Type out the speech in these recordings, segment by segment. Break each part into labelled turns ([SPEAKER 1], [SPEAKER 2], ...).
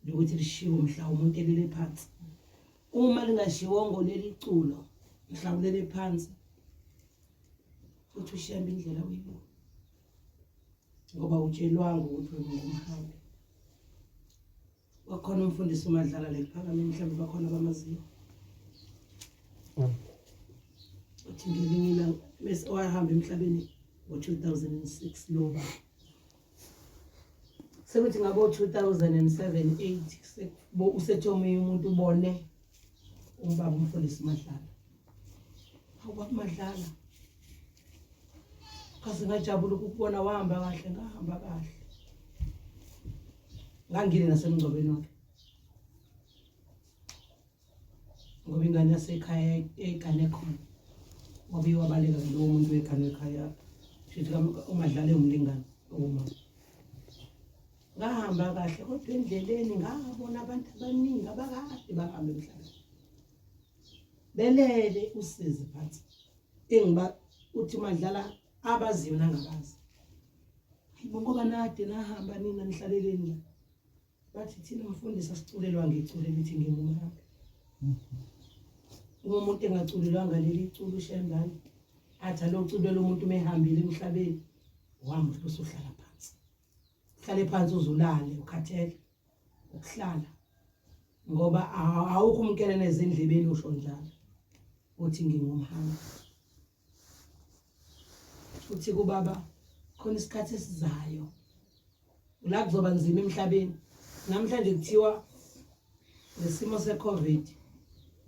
[SPEAKER 1] Lokuthi lishiwo mhla umuntu elele phansi. Uma lingashiwongo leli culo mhla ulele phansi uthi ushembe indlela uyibona ngoba utshelwanga ukuthi wena ungumhambi. Wakhona umfundisi uMadlala la ekuphakameni mhlawumbe bakhona abamaziyo. Uthi ngelinye ilanga bese wahamba emhlabeni ngo-2006 lo baba. Sekuthi ngabo-2007 8 usethi omunye umuntu ubone ubaba umfundisi uMadlala. Hawu baba Madlala. Kaze ngajabula ukukubona wahamba kahle ngahamba kahle. Ngangile nasemngcwabeni wakhe. Ngoba ingane yasekhaya eyigane khona. Wabuye wabaleka lowo muntu wegane ekhaya. Shuthi uMadlala ewumlingani owumama. Ngahamba kahle kodwa endleleni ngabona abantu abaningi abakade bahamba emhlabeni. Belele usizi phansi. Engiba uthi Madlala abaziyo nangabazi. Hayibo ngoba nade nahamba nina nihlaleleni la. Bathi thina mfundisi asiculelwanga iculo elithi ngingumhambi. Uma umuntu engaculelwanga leli culo ushembane athi aloculela umuntu uma ehambile emhlabeni uhamba uthi usuhlala phansi. Uhlale phansi uzulale ukhathele ukuhlala ngoba awukho umkele nezindlebeni usho njalo uthi ngingumhambi. Uthi kubaba khona isikhathi esizayo la kuzoba nzima emhlabeni. Namhlanje kuthiwa ngesimo se-COVID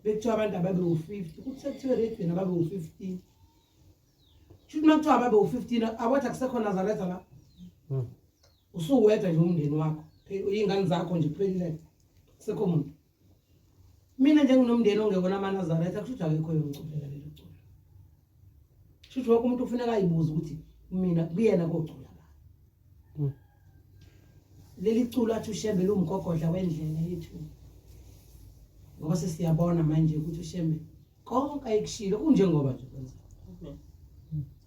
[SPEAKER 1] bekuthiwa abantu ababe u-50 kuthi sekuthiwe eredweni ababe u-15. Shuthi uma kuthiwa ababe u-15 abathi akusekho Nazaretha la. Usuwedwa nje umndeni wakho. Iy'ngane zakho nje kuphelile. Kusekho muntu. Mina nje nginomndeni ongewona amaNazaretha kusho ukuthi akekho oyongiculela lelo culo. Kusho ukuthi wonke umuntu kufuneka ayibuze ukuthi mina kuyena kocula ba. Leli culo athi uShembe liwumgogodla wendlela yethu. Ngoba sesiyabona manje ukuthi uShembe konke ayikushilo kunjengoba nje kwenzeka.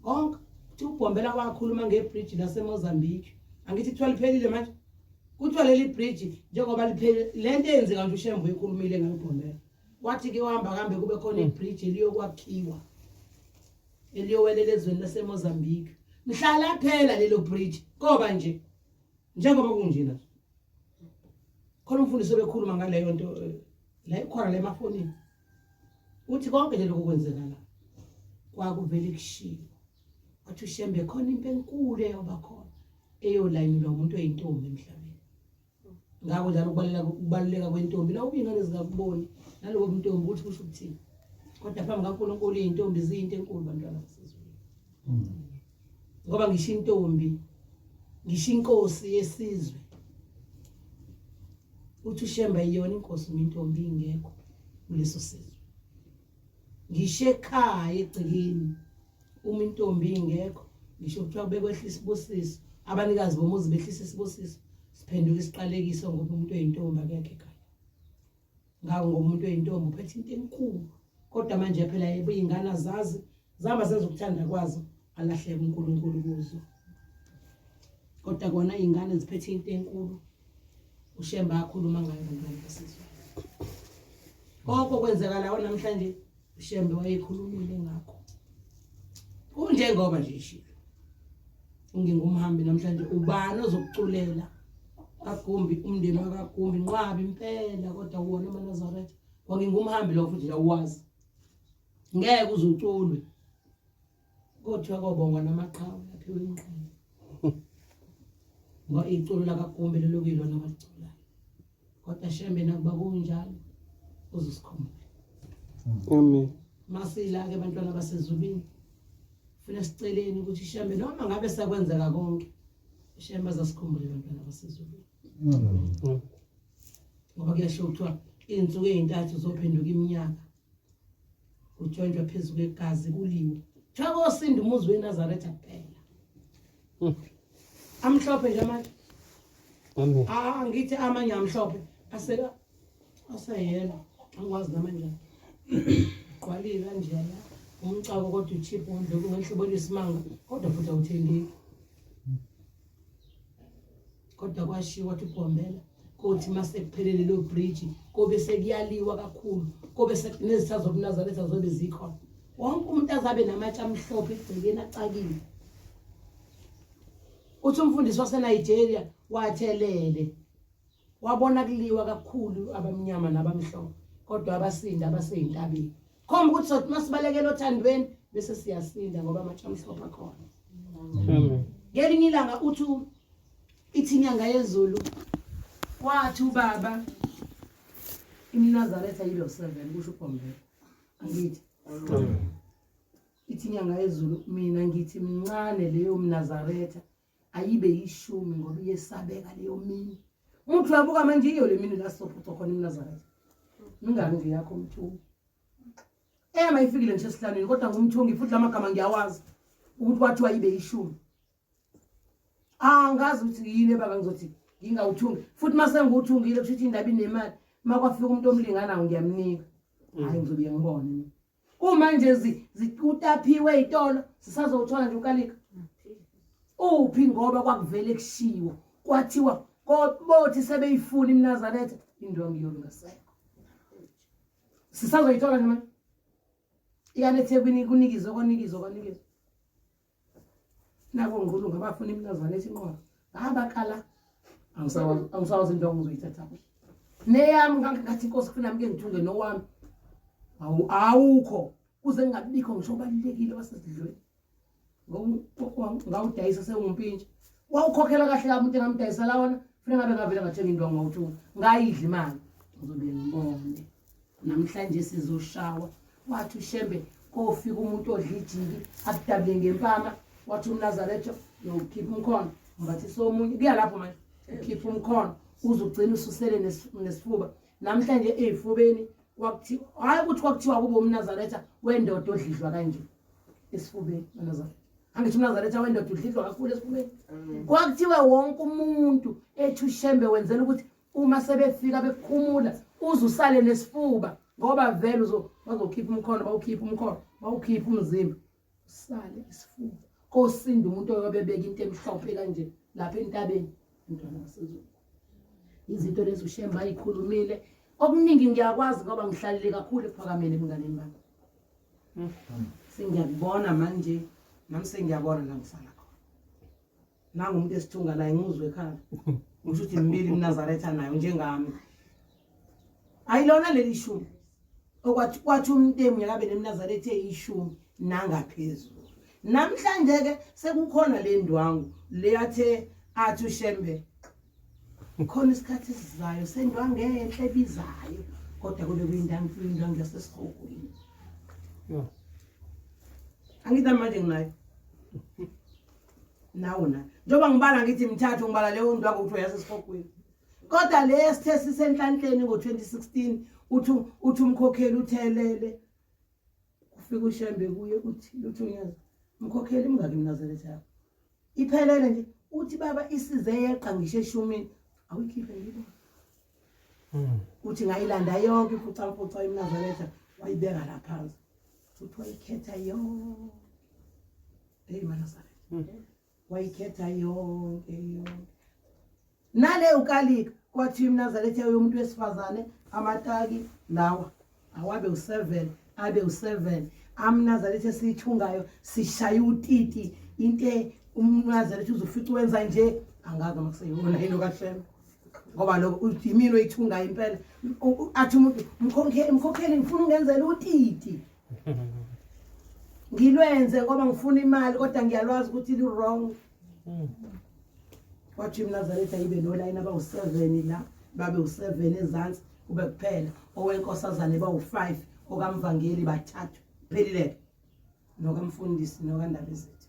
[SPEAKER 1] Konke kuthi uBhombela wakhuluma ngebridge laseMozambique. Angithi kuthiwa liphelile manje. Kuthiwa leli bridge njengoba liphele lento eyenzeka nje uShembe uyikhulumile ngayo uBhombela. Wathi ke uhamba kambe kube khona ibridge eliyokwakhiwa eliyowelela ezweni laseMozambique. Mhla laphela lelo bridge koba nje njengoba kunjena. Khona umfundisi obekhuluma ngaleyo nto eh, la ikhona le emafonini. Uthi konke nje lokho kwenzeka la kwakuvele kushiwo. Wathi uShembe khona impi enkulu eyoba khona. eyolayinelwa umuntu oyintombi emhlabeni ngakho njalo ukubaluleka ukubaluleka kwentombi la ubingane zingakuboni nalobo buntombi ukuthi kusho ukuthini kodwa phambi kaNkulunkulu izintombi ziyinto enkulu bantwana basezulwini ngoba ngisho intombi ngisho inkosi yesizwe uthi uShemba iyona inkosi uma intombi ingekho kuleso sizwe ngisho ekhaya egcekeni uma intombi ingekho ngisho kuthiwa bekwehla isibusiso abanikazi bomuzi behlisa isibusiso siphenduka isiqalekiso ngoba umuntu oyintombi akekho ekhaya ngako ngoba umuntu oyintombi uphethe into enkulu kodwa manje phela yebo iy'ngane azazi zihamba zenza ukuthanda kwazo alahleke uNkulunkulu kuzo kodwa kona iy'ngane ziphethe into enkulu uShembe akhuluma ngayo bantwana basizwe konke okwenzeka lawo namhlanje uShembe wayekhulumile ngakho kunjengoba nje ishilo ngingumhambi namhlanje ubani ozokuculela kaGumbi umndeni wakaGumbi nqwabi impela kodwa wona amaNazaretha kwangingumhambi lo futhi awuwazi ngeke uze uculwe Kothiwa kobongwa namaqhawe aphiwe imqhele. Ngoba iculo lakaGumbi lelo kuyilona abaliculayo. Kodwa Shembe nakuba kunjalo uzosikhumbula.
[SPEAKER 2] Amen.
[SPEAKER 1] Masila ke bantwana basezulwini. Funa siceleni ukuthi Shembe noma ngabe sakwenzeka konke Shembe azasikhumbule bantwana basezulwini.
[SPEAKER 2] Amen.
[SPEAKER 1] Ngoba kuyasho kuthiwa izinsuku ezintathu zophenduka iminyaka. Kutshontshwa phezu kwegazi kuliwe. Kuthiwa kosinda umuzi weNazaretha kuphela. Amhlophe nje amanye.
[SPEAKER 2] Amen.
[SPEAKER 1] Ah ngithi amanye amhlophe aseka aseyela angikwazi namanje. Gqwalile kanjena. Umcako kodwa uchip wondlovu ngenhlobo elisimanga kodwa futhi awuthengeki. Kodwa kwashiwo wathi uBhombela Kothi mase kuphelele lo bridge kobe sekuyaliwa kakhulu, kobe nezitha zobuNazaretha zobe zikhona. Wonke umuntu azabe namatshe amhlophe egcekeni acakile. Uthi umfundisi waseNigeria wathelele wabona kuliwa kakhulu abamnyama nabamhlophe kodwa abasinda abaseyintabeni. Khomba ukuthi sothi masibalekela othandweni bese siyasinda ngoba amatshe amhlophe akhona.
[SPEAKER 2] Amen.
[SPEAKER 1] Ngelinye ilanga uthi ithi inyanga yezulu wathi ubaba iMnazaretha yilo 7 kusho uBhombela. Angithi ithi inyanga yezulu mina ngithi mncane leyo mnazaretha ayibe yishumi ngoba iyesabeka leyo mini umuntu uyabuka manje iyo le mini la sophuca khona imnazaretha mingaki nje yakho mthungi ema ifikile ngisho esihlanwini kodwa ngumthungi futhi lamagama ngiyawazi ukuthi kwathiwa ibe yishumi angazi ukuthi yini ebaka ngizothi ngingawuthungi futhi uma sengiwuthungile kusho ukuthi indaba inemali uma kwafika umuntu omlinganayo ngiyamnika hhayi ngizobuye ngibone mina uma nje utaphiwe ey'tolo sisazowuthola nje ukalika uphi ngoba kwakuvele kushiwo kwathiwa bothi sebeyifuna imnazaretha indwangu iyobe ngasekho sisazoyithola nje manje ikani ethekwini kunikizwe kwanikizwe kwanikizwe Nako ngqulu ngabafuna imnazane ethi inqola. Ngabakala. Angisawazi angisawazi into engizoyithatha. Neyami ngangathi inkosi kufuna mke ngithunge nowami. Awu awukho kuze ngingabikho ngisho obalulekile wasezidlweni. Ngawudayisa sewumpintshi. Wawukhokhela kahle kabi umuntu engamdayisela wona. Funa ngabe ngavele ngathenga indwangu ngawuthunga. Ngayidla imali. Ngizobe ngibone. Namhlanje sizoshawa. Wathi uShembe kofika umuntu odla ijiki akudabule ngempama. Wathi umNazaretha uyokhipha umkhono. Mbathisa omunye. Kuya lapho manje. Ukhipha umkhono uze ugcine ususele nesifuba. Namhlanje ey'fubeni kwakuthiwa hhayi ukuthi kwakuthiwa kube umNazaretha wendoda odlidlwa kanje esifubeni uMnazaretha. Angithi umNazaretha wendoda udlidlwa kakhulu esifubeni. Kwakuthiwe wonke umuntu ethi uShembe wenzela ukuthi uma sebefika bekukhumula uze usale nesifuba ngoba vele uzo bazokhipha umkhono bawukhipha umkhono bawukhipha umzimba usale isifuba kosinda umuntu oyobe beka into emhlophe kanje lapha entabeni umntwana wasezulu izinto lezi uShembe ayikhulumile okuningi ngiyakwazi ngoba ngihlalile kakhulu ekuphakameni ebunganeni bami sengiyakubona manje nami sengiyabona la ngisala khona Nangu umuntu esithunga naye ngimuzwe ekhala. Ngisho ukuthi mibili iMnazaretha nayo njengami. Ayilona leli shumi. Okwathi kwathi uMtemu yakabe neMnazaretha eyishumi nangaphezulu. Namhlanje ke sekukhona le ndwangu leyathe athi uShembe khona isikhathi esizayo sendwangu enhle ebizayo kodwa kube kuyindwangu indwangu yasesihogweni. Angithi manje nginayo. Nawo na. Njengoba ngibala ngithi mthathu ngibala leyo ndwangu kuthiwa yasesihogweni. Kodwa le sithe sisenhlanhleni ngo-2016 uthi uthi umkhokheli uthelele kufika uShembe kuye uthi uthi uyazi umkhokheli imngaki iMnazaretha yakho iphelele nje uthi baba isize yeqa ngisho eshumini awuyikhiphe ngiyibona uthi ngayilanda yonke imfucamfuca iMnazaretha wayibeka la phansi uthi wayikhetha yonke Hey maNazaretha. Wayikhetha yonke yonke. Nale ukalika kwathi iMnazaretha yomuntu wesifazane amataki lawa awabe u7 abe u7 amNazaretha esiyithungayo sishaya utiti into umNazaretha uzofica wenza nje angazi uma kuseyona into kaShembe ngoba lokho uthi yimina oyithungayo impela athi umuntu mkhokheli mkhokheli ngifuna ungenzela utiti ngilwenze ngoba ngifuna imali kodwa ngiyalwazi ukuthi li-wrong kwathi iMnazaretha ibe nolayini abawu-7 la babe u-7 ezansi kube kuphela owenkosazane bawu-5 okamvangeli bathathu phelile nokamfundisi nokandabezethu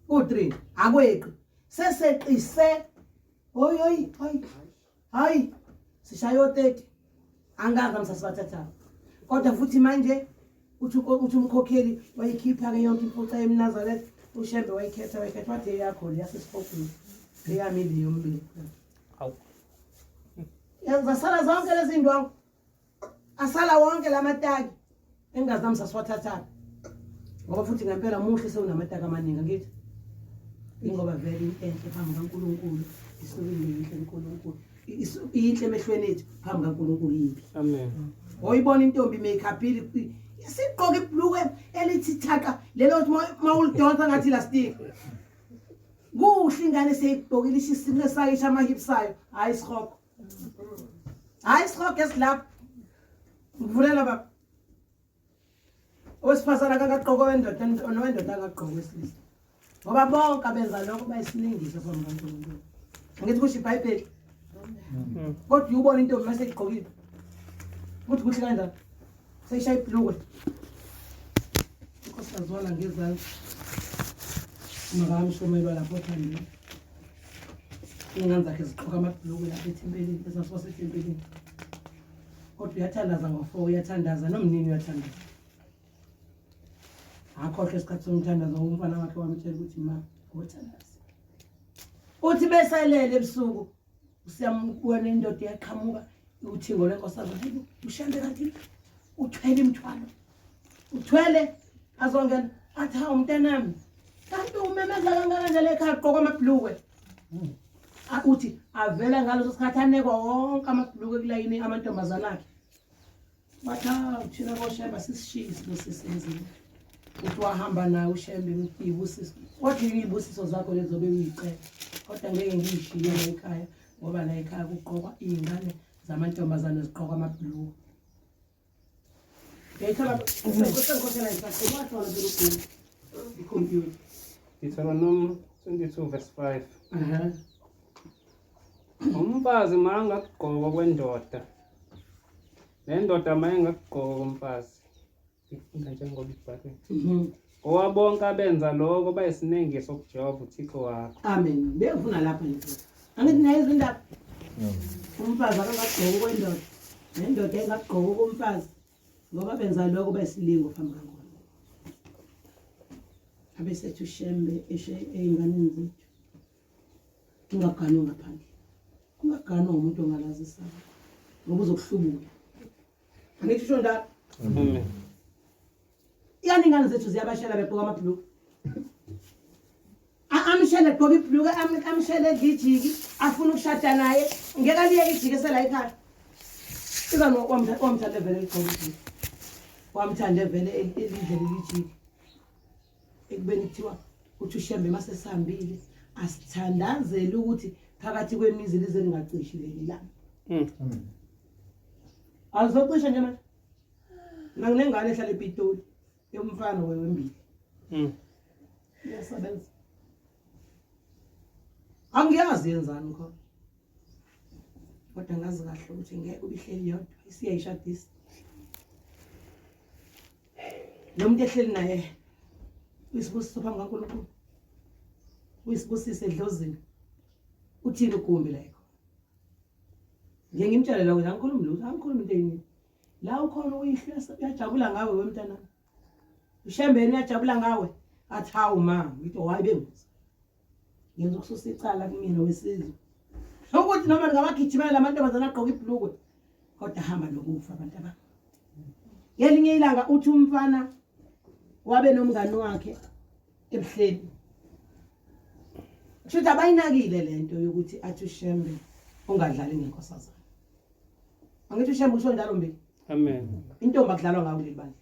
[SPEAKER 1] u-3 akweqi seseqise hoyi hoyi hoyi hayi sishaye o-30 angazi nami sasibathathaphi kodwa futhi manje uthi uthi umkhokheli wayikhipha-ke yonke imfuca yemnazaretha uShembe wayikhetha wayikhetha wathi eyakho le yasesihogweni eyami le yombili
[SPEAKER 2] Hawu.
[SPEAKER 1] Zasala zonke lezi ndwangu asala wonke la mataki engazi nami sasiwathathaphi ngoba futhi ngempela muhle sewunamataki amaningi angithi ingoba vele into enhle phambi kaNkulunkulu isuke ingenhle uNkulunkulu. Inhle emehlweni ethu phambi kaNkulunkulu yimbi.
[SPEAKER 2] Amen.
[SPEAKER 1] Oyibona intombi makeupile isigqoka ibhlukwe elithi thaka lelo uthi mawulidonsa ngathi elastic. Kuhle ingane seyigqokile ishisinqe sayo isha ama hips ayo. Hayi isihogo. Hayi isihogo esilapha. Ngivulela baba. Owesifazane akakagqoka owendoda nowendoda akagqoka owesilisa. Ngoba bonke abenza lokho bayisiningiso phambi kaNkulunkulu. Angithi kusho iBhayibheli. Kodwa uyubona intombi mase igqokile. Kuthi kuhle kanjani? Seyishaya ibhlukwe. Unkosikazi wala ngezansi. Makamshumelwa lapho othandweni. Iy'ngane zakhe zigqoka amabhlukwe lapha ethempelini, ezasiwasethempelini. Kodwa uyathandaza ngo-4 uyathandaza nomnini uyathandaza. Akhohlwe isikhathi somthandazo umfana wakhe wamtshela ukuthi ma ngothandaza. Uthi besalele ebusuku usiyambona indoda iyaqhamuka uthingo lwenkosazana hayibo ushembe kanti uthwele imithwalo uthwele azongena athi hawu mntanami kanti umemeza kangaka nje le ekhaya gqoka amabhlukwe uthi avela ngaleso sikhathi anekwa wonke amabhuluku ekulayini amantombazane akhe bathi hawu thina koshembe sisishiye isibusiso enzima uthi wahamba naye ushembe ibusiso kodwa iyibusiso zakho lezo bewuyicela kodwa ngeke ngiyishiye la ekhaya ngoba la ekhaya kugqokwa iy'ngane zamantombazane zigqokwa amabhuluku Ngiyayithola sengikhosela ngisaqhuba wathola phela uGoogle ikhompyutha.
[SPEAKER 2] Deuteronomy 22 verse 5.
[SPEAKER 1] Aha.
[SPEAKER 2] Umfazi makangakugqoka kwendoda. Nendoda mayingakugqoka komfazi. Ifunda njengoba ibhaliwe. Ngoba bonke abenza lokho bayisinengiso kuJehova uThixo wakho.
[SPEAKER 1] Amen. Bengifuna lapha nje. Angithi niyayizwa indaba? Umfazi akangagqoki kwendoda. Nendoda engagqoki komfazi. Ngoba benza lokho bayisilingo phambi kaNkulunkulu. Abesethu uShembe eshe ey'nganeni zethu. Ungaganwa ngaphandle. Ungaganwa umuntu ongalazi isaba. Ngoba uzokuhlubula. Angithi usho njalo?
[SPEAKER 2] Amen.
[SPEAKER 1] Yani ingane zethu ziyabashela begqoka amabhuluku. Amshele egqoka ibhuluku, amshele edla ijiki, afuna ukushada naye, ngeke aliyeke ijiki esela ekhaya. Iza wamthanda vele ligqoka ijiki. Wamthanda vele elidle leli jiki. Ekubeni kuthiwa uthi uShembe mase sihambile asithandazele ukuthi phakathi kwemizi lize lingacishi leli langa. Alizocisha nje manje. Mina nginengane ehlala ePitoli yomfana wembili. Iyasebenza. Angiyazi yenzani khona. Kodwa ngazi kahle ukuthi ngeke ubihleli yodwa isiyayishadisa. Lo muntu ehleli naye uyisibusiso phambi kaNkulunkulu. Uyisibusiso edlozini. Uthini ugumbi la ekhona? Ngiye ngimtshele lokho nje angikhulumi lutho, angikhulumi into eyiningi. La ukhona uyihlo uyajabula ngawe wemntanami. Ushembeni uyajabula ngawe. Athi hawu ma, ngithi why bengibuza. Ngenza ukususa icala kumina wesizwe. Ukuthi noma ngingabagijimela lamantombazane agqoka ibhlukwe. Kodwa hamba nokufa abantu abami. Ngelinye ilanga uthi umfana wabe nomngani wakhe ebuhleni. Kusho ukuthi abayinakile le nto yokuthi athi uShembe ungadlali ngenkosazana. Angithi uShembe usho njalo mbili.
[SPEAKER 2] Amen.
[SPEAKER 1] Intombi akudlalwa ngayo kuleli bandla.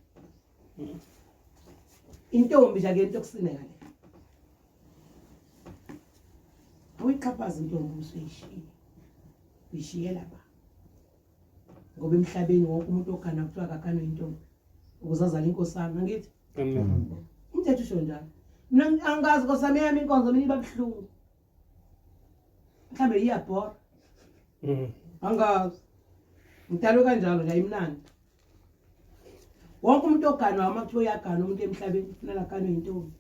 [SPEAKER 1] Intombi nje akuyento yokusineka le. Awuyixhaphazi intombi usuyishiya. Uyishiyela ba. Ngoba emhlabeni wonke umuntu ogana kuthiwa akaganwe intombi. Ukuze azale inkosana angithi?
[SPEAKER 2] Amen.
[SPEAKER 1] Umthetho usho njalo. Mina angikazi nkosami yami inkonzo mina iba buhlungu. Mhlambe iyabhora. Angazi. Ngidalwe kanjalo nje ayimnandi. Wonke umuntu oganwa uma kuthiwa uyagana umuntu emhlabeni kufanele aganwe intombi.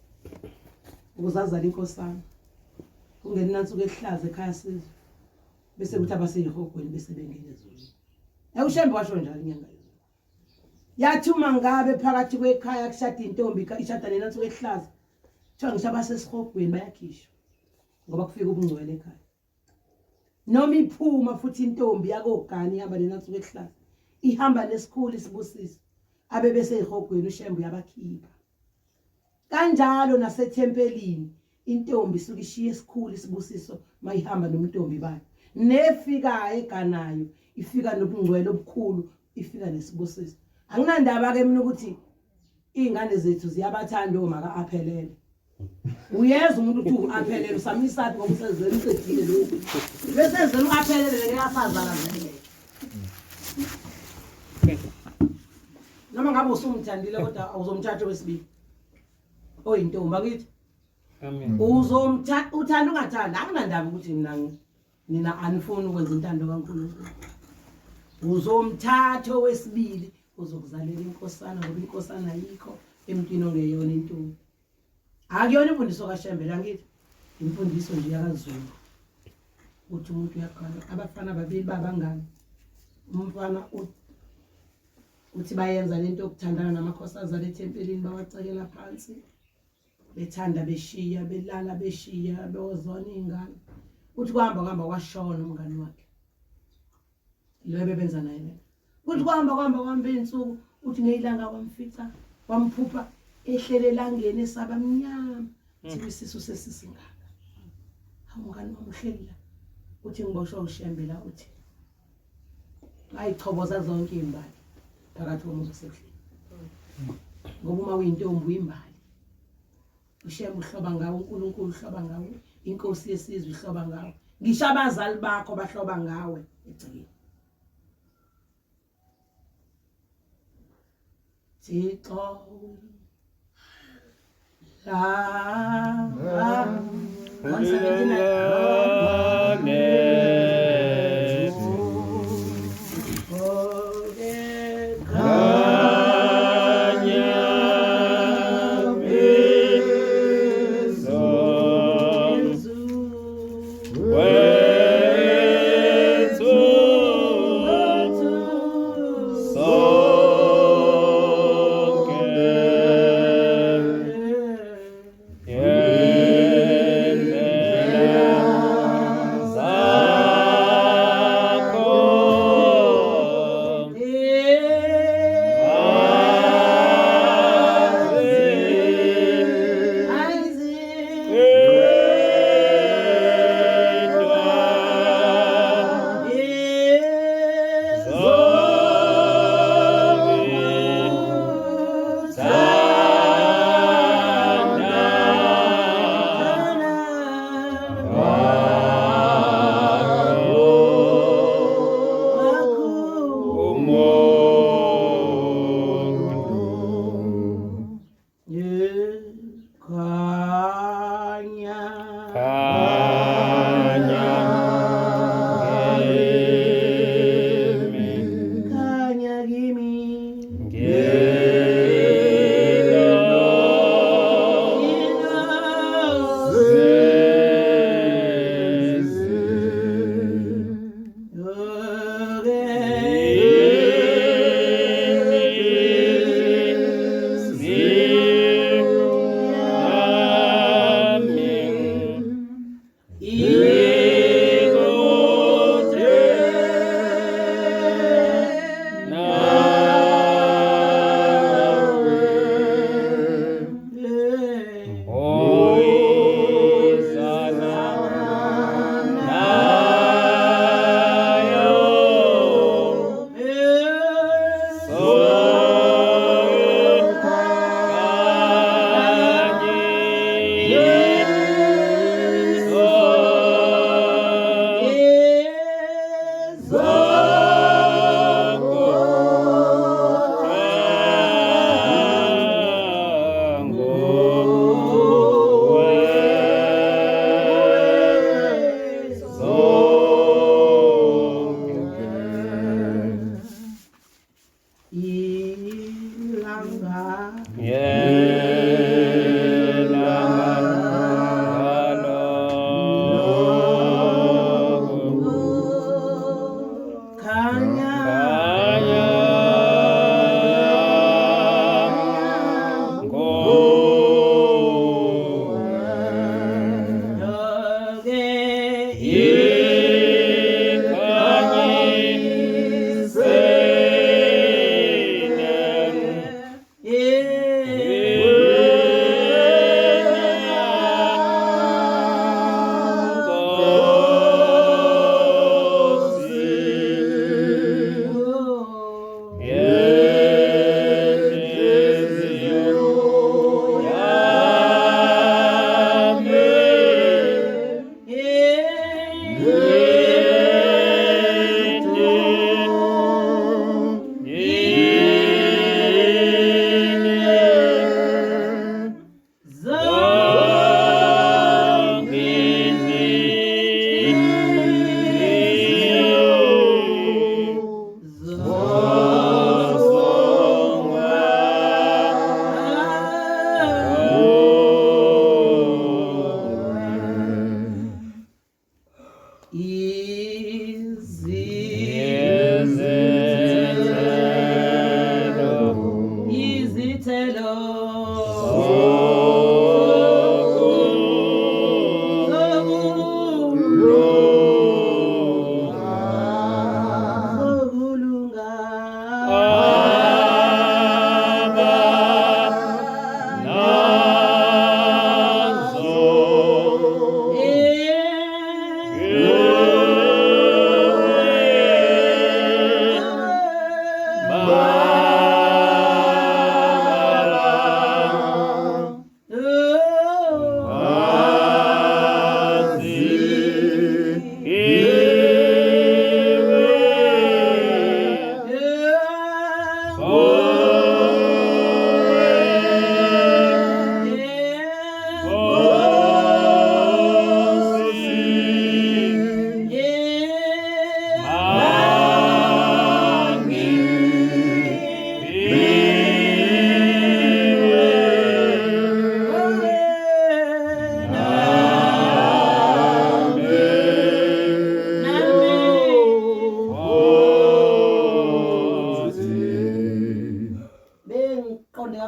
[SPEAKER 1] Ukuze azale inkosana. Kungeni nansuku ehlaza ekhaya sizwe. Bese kuthi abaseyihogweni bese bengena ezulwini. Ewushembe washo njalo inyanga yezulu. Yathi uma ngabe phakathi kwekhaya kushada intombi ishada nenansuku ehlaza. Kuthiwa ngisho abasesihogweni bayakhishwa ngoba kufika ubungcwele ekhaya. Noma iphuma futhi intombi yakogani ihamba nenansuku ehlaza. Ihamba nesikhulu isibusiso. Abe bese ihogweni uShembe uyabakhipha. Kanjalo nasethempelini intombi isuke ishiye esikhulu isibusiso mayihamba nomntombi bayo. Nefikayo eganayo ifika nobungcwele obukhulu, ifika nesibusiso. Anginandaba ke mina ukuthi iy'ngane zethu ziyabathanda omaka aphelele. Uyeza umuntu uthi u-aphelele usamisaphi ngoba usezweni uqedile lokhu. Bese ezweni u-aphelele ngeke asazala vele. Noma ngabe usumthandile kodwa awuzomthatha owesibili. Oyintombi akithi.
[SPEAKER 2] Amen.
[SPEAKER 1] Uzomthatha uthanda ungathanda anginandaba ukuthi mina nina anifuni ukwenza intando kaNkulunkulu. Uzomthatha owesibili uzokuzalela inkosana ngoba inkosana ayikho emntwini ongeyona intombi. Akuyona imfundiso kaShembe la ngithi imfundiso nje yakaZulu. Uthi umuntu uyagana abafana babili babangani. Umfana uthi bayenza lento yokuthandana namakhosazana ethempelini bawacekela phansi. Bethanda beshiya belala beshiya bewozona iy'ngane. Uthi kuhamba kuhamba kwashona umngani wakhe. Lo ebebenza naye lento. Uthi kuhamba kuhamba kuhamba iy'nsuku uthi ngeyilanga wamfica wamphupha ehlele elangeni esaba mnyama. Uthi isisu sesisingaka. Hawu mngani wami uhleli la. Uthi ngiboshwa uShembe la uthi ngayichoboza zonke iy'mbali phakathi komuzi wasebuhleni. Ngoba uma uyintombi uyimbali. UShembe uhloba ngawe, uNkulunkulu uhloba ngawe, inkosi yesizwe ihloba ngawe. Ngisho abazali bakho bahloba ngawe egcekeni. Thixo la 179.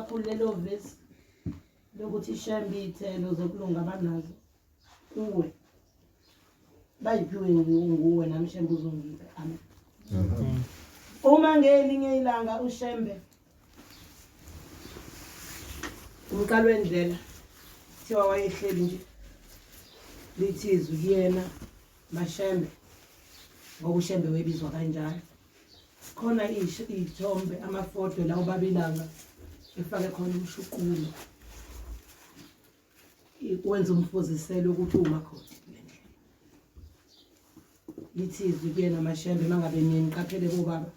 [SPEAKER 1] kakhulu lelo vesi lokuthi ishembe iy'thelo zokulunga abanazo kuwe bayiphiwe nguwe nami shembe uzongipha amen uma ngelinye ilanga ushembe umqalo wendlela kuthiwa wayehleli nje lithi izwi kuyena mashembe ngoba ushembe webizwa kanjalo khona iy'thombe amafoto la ubaba ilanga efake khona umshuqulo wenza umfuziselo ukuthi uwumakhosi kule ndlela lithi izwi kuyena mashembe uma ngabe niye niqaphele kobaba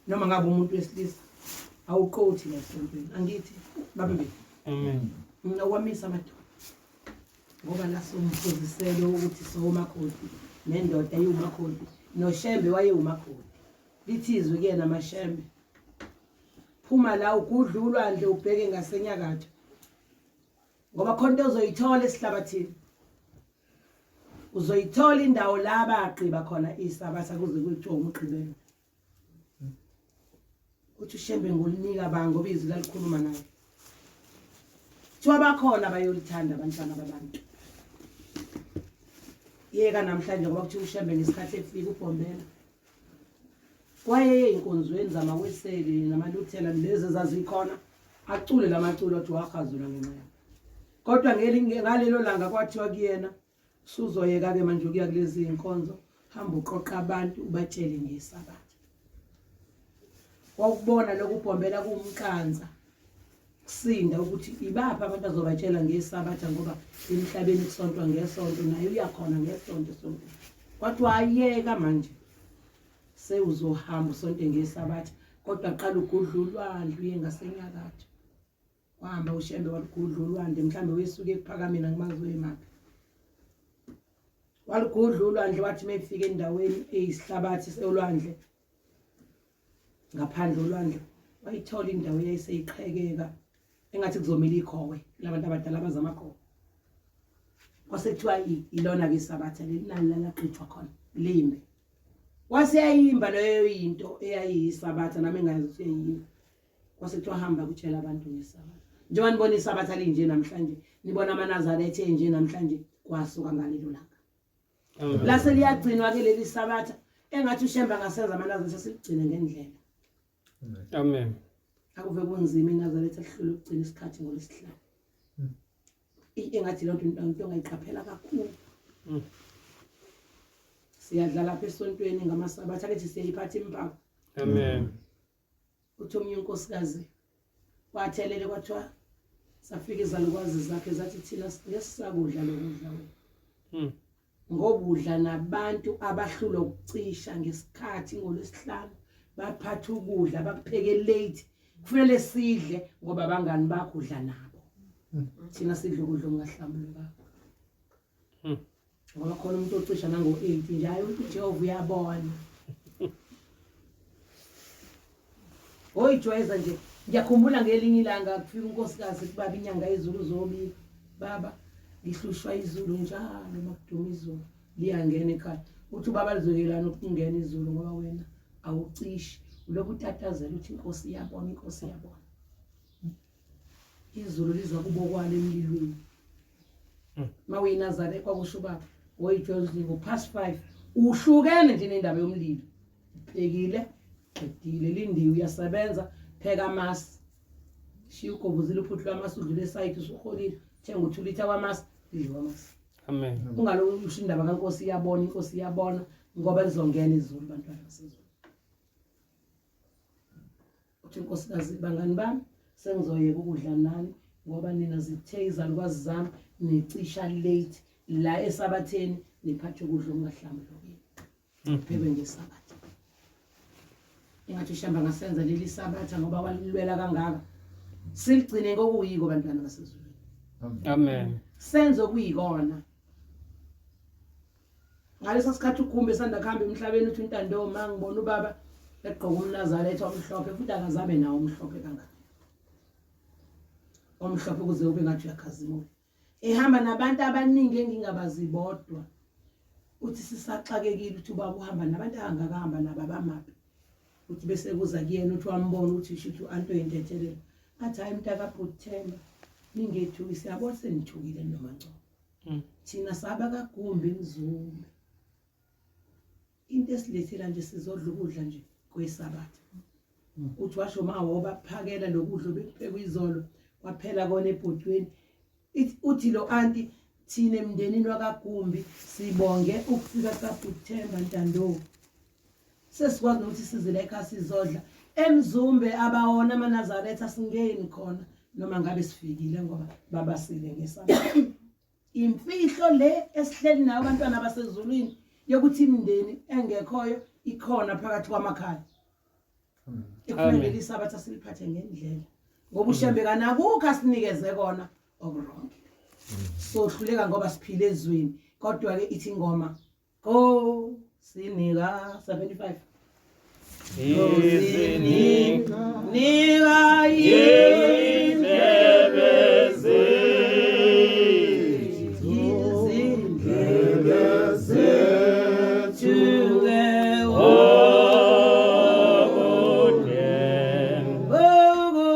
[SPEAKER 1] noma ngabe umuntu wesilisa awuqothi la esontweni angithi babembe
[SPEAKER 2] amen
[SPEAKER 1] mina wamisa amadoda ngoba lasomfuziselo ukuthi sowumakhosi nendoda iwumakhosi noshembe wayewumakhosi lithi izwi kuyena mashembe phuma la ugudla ulwandle ubheke ngasenyakatho ngoba khona into ozoyithola esihlabathini uzoyithola indawo la bagqiba khona isabatha kuze kuthiwa umgqibelo uthi ushembe ngolinika ba ngoba izwi lalikhuluma naye kuthiwa bakhona bayolithanda abantwana babantu yeka namhlanje ngoba kuthiwa ushembe ngesikhathi efika ubhombela wayeye ey'nkonzweni zamaweseli namaluthela lezi ezazikhona acule la maculo athi wahazula ngenxa yabo kodwa ngalelo langa kwathiwa kuyena suzoyeka-ke manje ukuya kulezi iy'nkonzo hamba uqoqa abantu ubatshele ngesabatha wakubona lokhu ubhombela kuwumqansa kusinda ukuthi ibaphi abantu azobatshela ngesabatha ngoba emhlabeni kusontwa ngesonto naye uyakhona ngesonto esontweni kwathiwa ayeka manje sewuzohamba usonte ngesabatha kodwa qala ugudla ulwandle uye ngasenyakatho wahamba ushembe walugudla ulwandle mhlawumbe wesuke ekuphakameni angimazi uyemaphi walugudla ulwandle wathi mefika endaweni eyisihlabathi solwandle ngaphandle olwandle wayithola indawo eyayiseyiqhekeka engathi kuzomila ikhowe labantu abadala abazamakhowe kwase kuthiwa ilona-ke isabatha leli nali lalagqitshwa khona limbe wase yayimba leyo into eyayiyisabatha nami engayazi ukuthi yayimba kwase kuthiwa hamba kutshela abantu ngesabatha njengoba nibona isabatha linje namhlanje nibona amanazaretha enje namhlanje kwasuka ngalelo langa lase liyagcinwa ke leli sabatha engathi ushembe angasenza amanazaretha siligcine ngendlela
[SPEAKER 2] amen
[SPEAKER 1] akuve kunzima inazaretha lihlule ukugcina isikhathi ngolwesihlanu hmm. engathi loo nto into ongayiqaphela kakhulu hmm. siyadla lapha esontweni ngamasabatha lethi siyayiphatha impako
[SPEAKER 2] amen
[SPEAKER 1] uthi omunye unkosikazi wathelele kwathiwa safika izalukwazi zakhe zathi thina ngesisakudla lokudla wena hmm. ngoba udla nabantu abahlulwa ukucisha ngesikhathi ngolwesihlanu baphatha ukudla bakupheke late kufanele sidle ngoba abangani bakho udla nabo hmm. thina sidla ukudla okungahlambulukanga hmm. Ngoba khona umuntu ocisha nango-8 nje hayi uthi uJehova uyabona. Oyijwayeza nje ngiyakhumbula ngelinye ilanga kufika unkosikazi kubaba inyanga yezulu uzobika baba ngihlushwa izulu njalo makuduma izulu liyangena ekhaya uthi ubaba lizoyelana ukungena izulu ngoba wena awucishi ulokhu utatazela uthi inkosi iyabona inkosi iyabona izulu liza kubo kwalo emlilweni hmm. mawuyinazare kwakusho ubaba woyijwayela ngo-past 5 uhlukene nje nendaba yomlilo uphekile qedile lindiwe uyasebenza pheka amasi shiya ugobuzile uphuthu lwamasi udlule esayidi usuholile thenga u-two litha wamasi lidliwa amasi
[SPEAKER 2] amen
[SPEAKER 1] ungaloku usho indaba kankosi iyabona inkosi iyabona ngoba lizongena izulu bantwana basezulu uthi nkosikazi bangani bami sengizoyeka ukudla nani ngoba nina zithe izalukwazi zami nicisha late la esabatheni niphathe ukudla okungahlambulukile hmm. phekwe ngesabatha engathi ushamba ngasenza leli sabatha ngoba walilwela kangaka siligcine ngokuyiko bantwana basezulwini
[SPEAKER 2] amen
[SPEAKER 1] senze okuyikona Ngaleso sikhathi ugumbe esanda kuhamba emhlabeni uthi uNtando ma ngibona ubaba egqoka umnazaretha omhlophe futhi akazabe nawo omhlophe kangaka. Omhlophe kuze ube ngathi uyakhazimula. Ehamba nabantu abaningi engingabazi bodwa. Uthi sisaxakekile uthi ubaba uhamba nabantu angakahamba nabo abamaphi. Uthi bese kuza kuyena, uthi wambona ukuthi shuthi u-anti oyintethelelo. Athi hayi mntakabhuti Themba, ningethuki, siyabona senithukile noma ngcono. Thina saba kaGumbi Mzumbe. Into esilethela nje sizodla ukudla nje kwesabatha. Uthi washo ma wobaphakela lokudla obekuphekwa izolo kwaphela kona ebhodweni. Uthi lo anti thina emndenini wakaGumbi sibonge ukufika kaBhuti Themba Ntando. Sesikwazi nokuthi size la ekhaya sizodla. EMzumbe abawona amaNazaretha singeni khona noma ngabe sifikile ngoba babasile ngesabatha. Imfihlo le esihleli nayo abantwana basezulwini yokuthi imindeni engekhoyo ikhona phakathi kwamakhaya. Ekufuneka isabatha siliphathe ngendlela ngoba uShembe kanakukho asinikeze kona okuwrong. Sohluleka ngoba siphile ezweni kodwa ke ithi ingoma go sinika 75
[SPEAKER 2] Isinika
[SPEAKER 1] nika
[SPEAKER 2] indlebe zethu,
[SPEAKER 1] izindlebe zethu ke
[SPEAKER 2] okude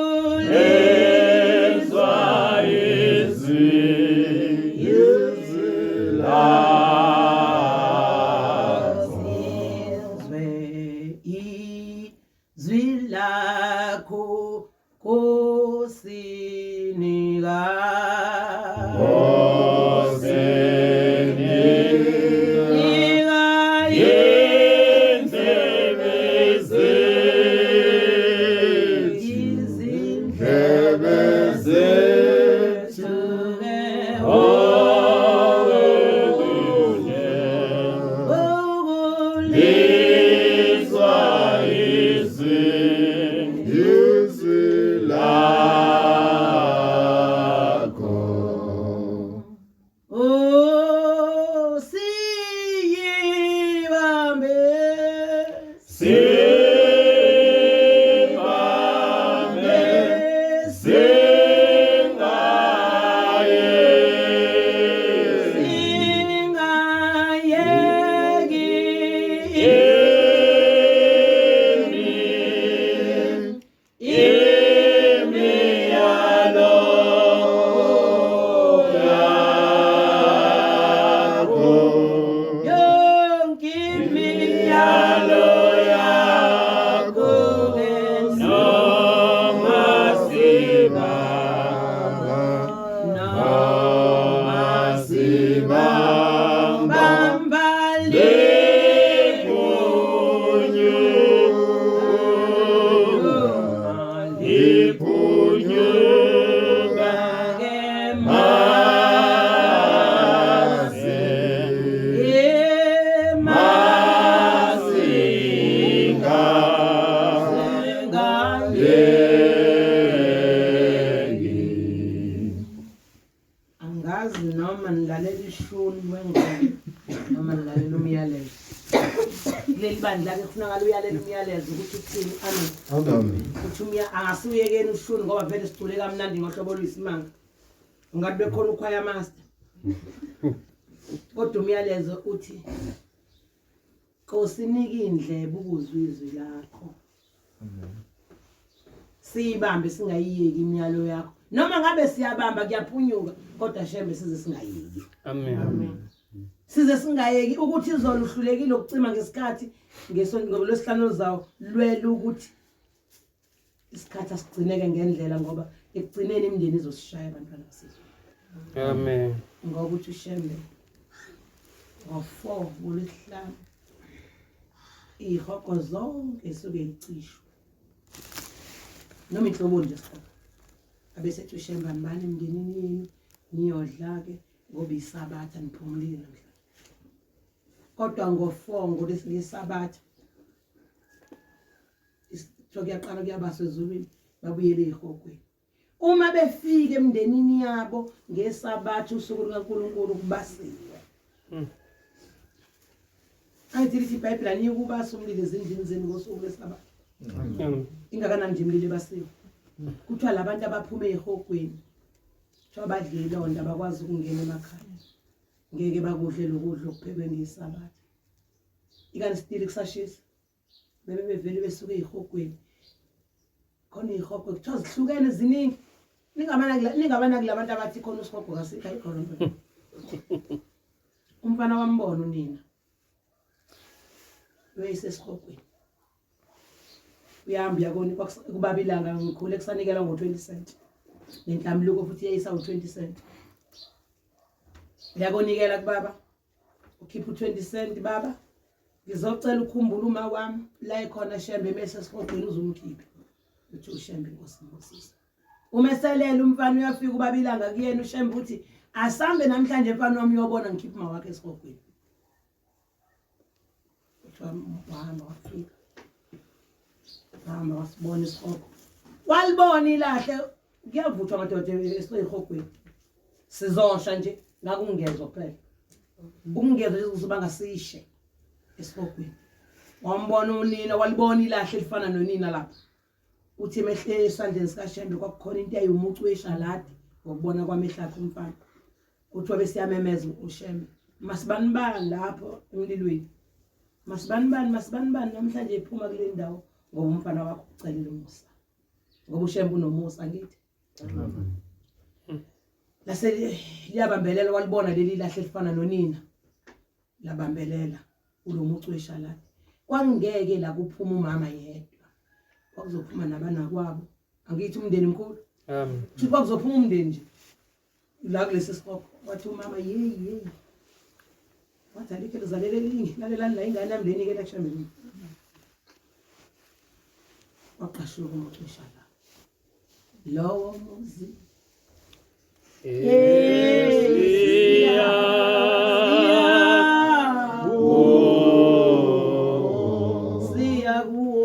[SPEAKER 1] okulizwa
[SPEAKER 2] izwi lakho.
[SPEAKER 1] Sizwe izwi lakho kosinika nika
[SPEAKER 2] Indlebe zethu,
[SPEAKER 1] izindlebe
[SPEAKER 2] zethu,
[SPEAKER 1] ke
[SPEAKER 2] okude
[SPEAKER 1] okulizwa
[SPEAKER 2] lizwa izwi lakho.
[SPEAKER 1] Oh siyibambe
[SPEAKER 2] Sibambe singaye
[SPEAKER 1] singayeki
[SPEAKER 2] imiyalo yakho,
[SPEAKER 1] yonke imiyalo
[SPEAKER 2] yakho, noma sibamba,
[SPEAKER 1] noma
[SPEAKER 2] sibamba
[SPEAKER 1] bamba
[SPEAKER 2] liphunyuka, liphunyuka mase masinga yeki.
[SPEAKER 1] Angazi noma nilalela ishuni wengoma noma nilalela umyalezo. Kuleli bandla ke kufunakala uyalela umyalezo ukuthi uthini. Amen. Uthi umya angasuyekeni ushuni ngoba vele sicule kamnandi ngohlobo oluyisimanga. Ungathi bekhona uchoir master. Kodwa umyalezo uthi Nkosi nika indlebe ukuzwa izwi lakho. Siyibambe singayiyeki imiyalo yakho. Noma ngabe siyabamba kuyaphunyuka kodwa Shembe size singayeki.
[SPEAKER 2] Amen.
[SPEAKER 1] Size singayeki ukuthi izolo uhlulekile ukucima ngesikhathi ngesonto ngoba lwesihlanu oluzayo lwela ukuthi isikhathi asigcineke ngendlela ngoba ekugcineni imindeni izosishaya abantwana basizwe.
[SPEAKER 2] Amen.
[SPEAKER 1] Ngoba uthi uShembe ngo-4 ngolwesihlanu ihogo zonke suke icishwe noma inhlobo nje siqobo abesethi uShembe hambani emndenini yenu niyodla-ke ngoba isabatha niphumulile namhlanje kodwa ngo-4 ngolwesisabatha kuthiwa kuyaqala kuyabaswa ezulwini babuyele ey'hogweni uma befika emndenini yabo ngesabatha usuku lukaNkulunkulu kubasiwe. Angithi lithi iBhayibheli aniyeke ukubasa umlilo ezindlini zenu ngosuku lwesabatha. Ingakanani nje imililo ebasiwe. Kuthiwa labantu abaphuma ey'hogweni kuthiwa badle ilonda abakwazi ukungena emakhaya. Ngeke bakudle lokudla okuphekwe ngesabatha. Ikani sitili kusashisa. Bebe bevele besuke ey'hogweni. Khona iy'hogo kuthiwa zihlukene ziningi. Ningabanaki labantu abathi khona usihogo kasikho ayikhona nto. Umfana wambona unina. Uyisesihogweni. Uyahamba uyakoni kubaba ilanga ngikhule kusanikela ngo-20 cent. Nenhlambuluko futhi yayisa u-20 cent. Uyakonikela kubaba. Ukhipha u-20 cent baba. Ngizocela ukhumbule uma wami la ekhona Shembe mese esihogweni uzumkhiphe. Uthi uShembe inkosi ngibusise. Uma eselele umfana uyafika ubaba ilanga kuyena uShembe uthi asambe namhlanje mfana wami uyobona ngikhipha uma wakhe esihogweni. Kuthiwa wahamba wafika. Wahamba wasibona isihogo. Walibona ilahle kuyavuthwa madoda esihogweni. Sizosha nje ngakungezwa kuphela. Ukungezwa nje kuzoba ngasishe esihogweni. Wambona unina walibona ilahle elifana nonina lapha. Uthi emehle esandleni sikaShembe kwakukhona into eyayumucu weshaladi ngokubona kwamehlo akhe umfana. Kuthiwa besiyamemeza uShembe. Masibanibani lapho emlilweni. Masibanibani masibanibani namhlanje iphuma kule ndawo ngoba umfana wakho ucelile umusa. Ngoba uShembe unomusa ngithi. Lase liyabambelela walibona leli lahle elifana nonina. Labambelela ulomucu weshaladi. Kwangeke la kuphuma umama yedwa. Kwakuzophuma nabanakwabo. Angithi umndeni mkhulu.
[SPEAKER 2] Amen.
[SPEAKER 1] Futhi kwakuzophuma umndeni nje. La kulesi sihogo wathi umama yeyi yeyi. Wathi alikho lizalele elinye lalelani la ingane yami lenikela kuShembe. Waqashuka umucu weshaladi. Lowo muzi siya kuwo.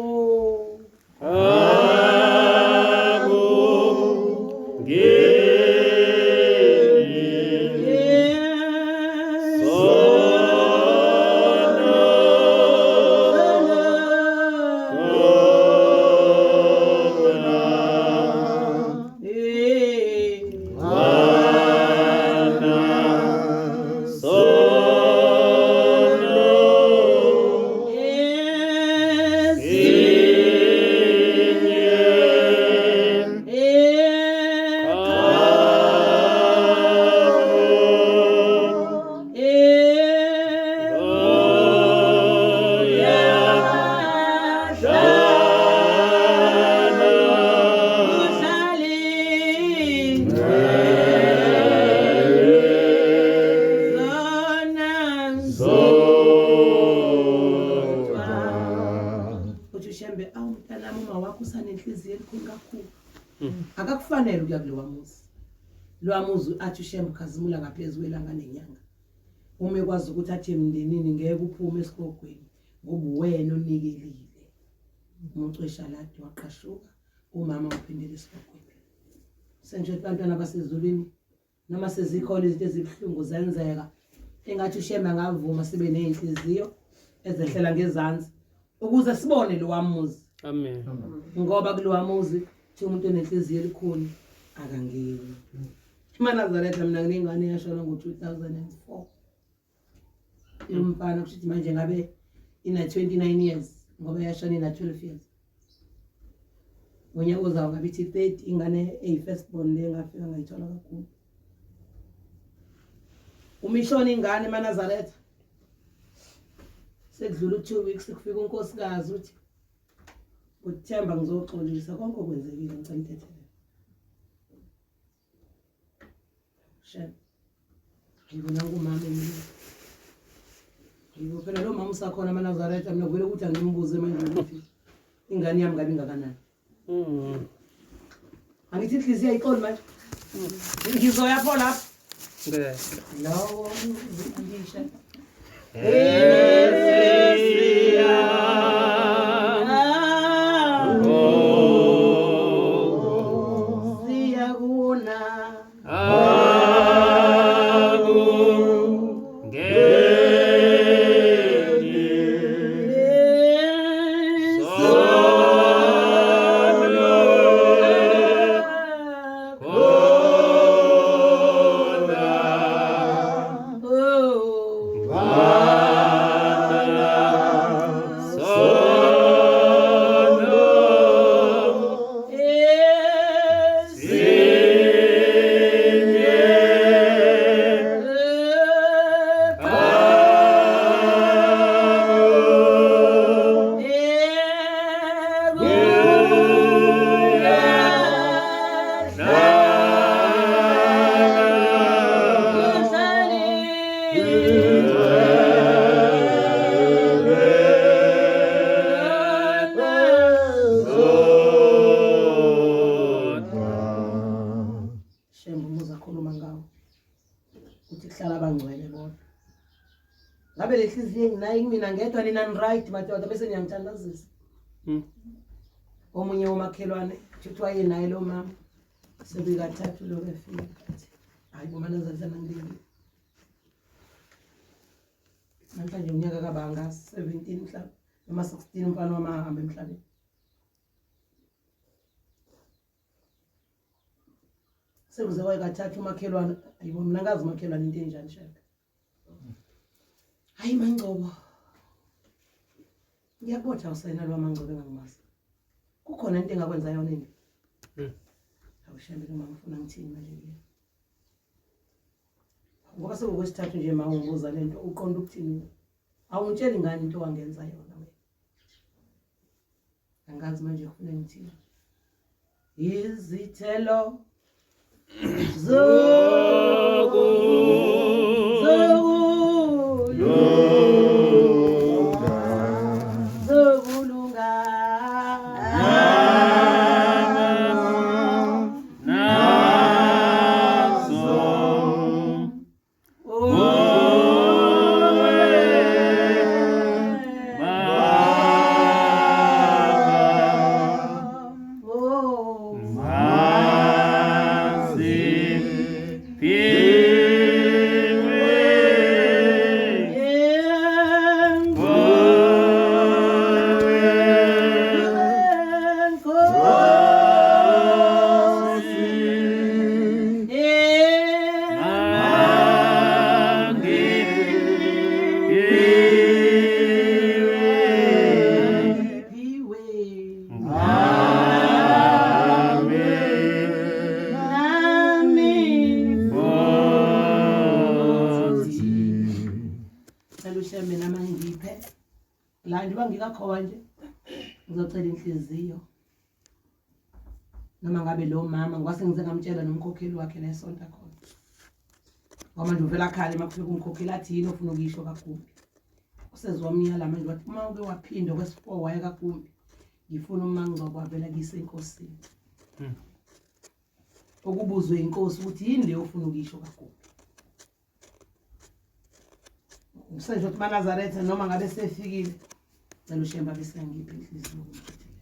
[SPEAKER 1] Uthi uShembe awu mntanami uma wakho usanenhliziyo elikhulu kakhulu. Akakufanele ukuya kulowa muzi. Lowa muzi athi uShembe ukhazimula ngaphezu kwelanga nenyanga. Uma ekwazi ukuthi athi emndenini ngeke uphume esihogweni ngoba uwena onikelile. Umucu weshaladi waqashuka umama waphindela esihogweni. Sengisho ukuthi bantwana basezulwini noma sezikhona izinto ezibuhlungu zenzeka engathi uShembe angavuma sibe nezinhliziyo ezehlela ngezansi ukuze sibone lowa muzi.
[SPEAKER 2] Amen.
[SPEAKER 1] Ngoba kulowa muzi kuthiwa umuntu onenhliziyo elikhuni akangeni. EmaNazaretha mina nginengane eyashona ngo-2004. Umfana kusho ukuthi manje ngabe ina 29 years ngoba yashona ina 12 years. Ngonyaka ozayo ngabe ithi 30 ingane eyi-first born le ngafika ngayithola kakhulu. Uma ishona ingane emaNazaretha sekudlula u-2 weeks kufika unkosikazi uthi uThemba ngizoxolisa konke okwenzekile ngicela intethelelo. Shem. Hayibo nangu umama emile. Hayibo phela lo mama usakhona amaNazaretha mina kuvele ukuthi angimbuze manje ukuthi ingane yami ngabe ingakanani. Angithi inhliziyo ayixoli manje. Ngizoya pho lapho.
[SPEAKER 2] Ngeke.
[SPEAKER 1] Lowo ngisha. Siyakuna. Oh. Mina hayi mina ngedwa nina ni-right madoda bese niyangithandazisa. Omunye womakhelwane kuthiwa wayenaye lo mama sebekathathu lokhu efika athi hayi bo manazalisa nangilingile. Namhlanje unyaka kabanga 17 mhlawumbe noma 16 umfana wami ahamba emhlabeni. Sekuze wayekathathu umakhelwane, ayibo mina ngazi umakhelwane into enjani shaka. Hayi Mangcobo. Ngiyakubotha usayina lo Mangcobo engangimazi. Kukhona into engakwenza yona embi. Awushembe noma ngifuna ngithini manje kuye. Ngoba sekukwesithathu nje ma ungibuza lento uqonda ukuthini? Awungitsheli ngani into wangenza yona wena? Angazi manje kufuna ngithini. Izithelo zokulunga
[SPEAKER 2] Nazo.
[SPEAKER 1] Oh. Cela uShembe nami angiphe la njengoba ngikakhowa nje ngizocela inhliziyo noma ngabe lo mama ngwase ngize ngamtshela nomkhokheli wakhe la esonta khona ngoba manje uvela akhale uma kufika umkhokheli athi yini ofuna ukuyisho kaGumbi usezwamyala manje wathi uma uke waphinda kwesi-four waya kaGumbi ngifuna uMangcobo avela kuyise enkosini okubuzwe inkosi ukuthi yini leyo ofuna ukuyisho kaGumbi. Ngisenje ukuthi maNazaretha noma ngabe sefikile cela uShembe abe sengiphi inhliziyo yokumthethelela.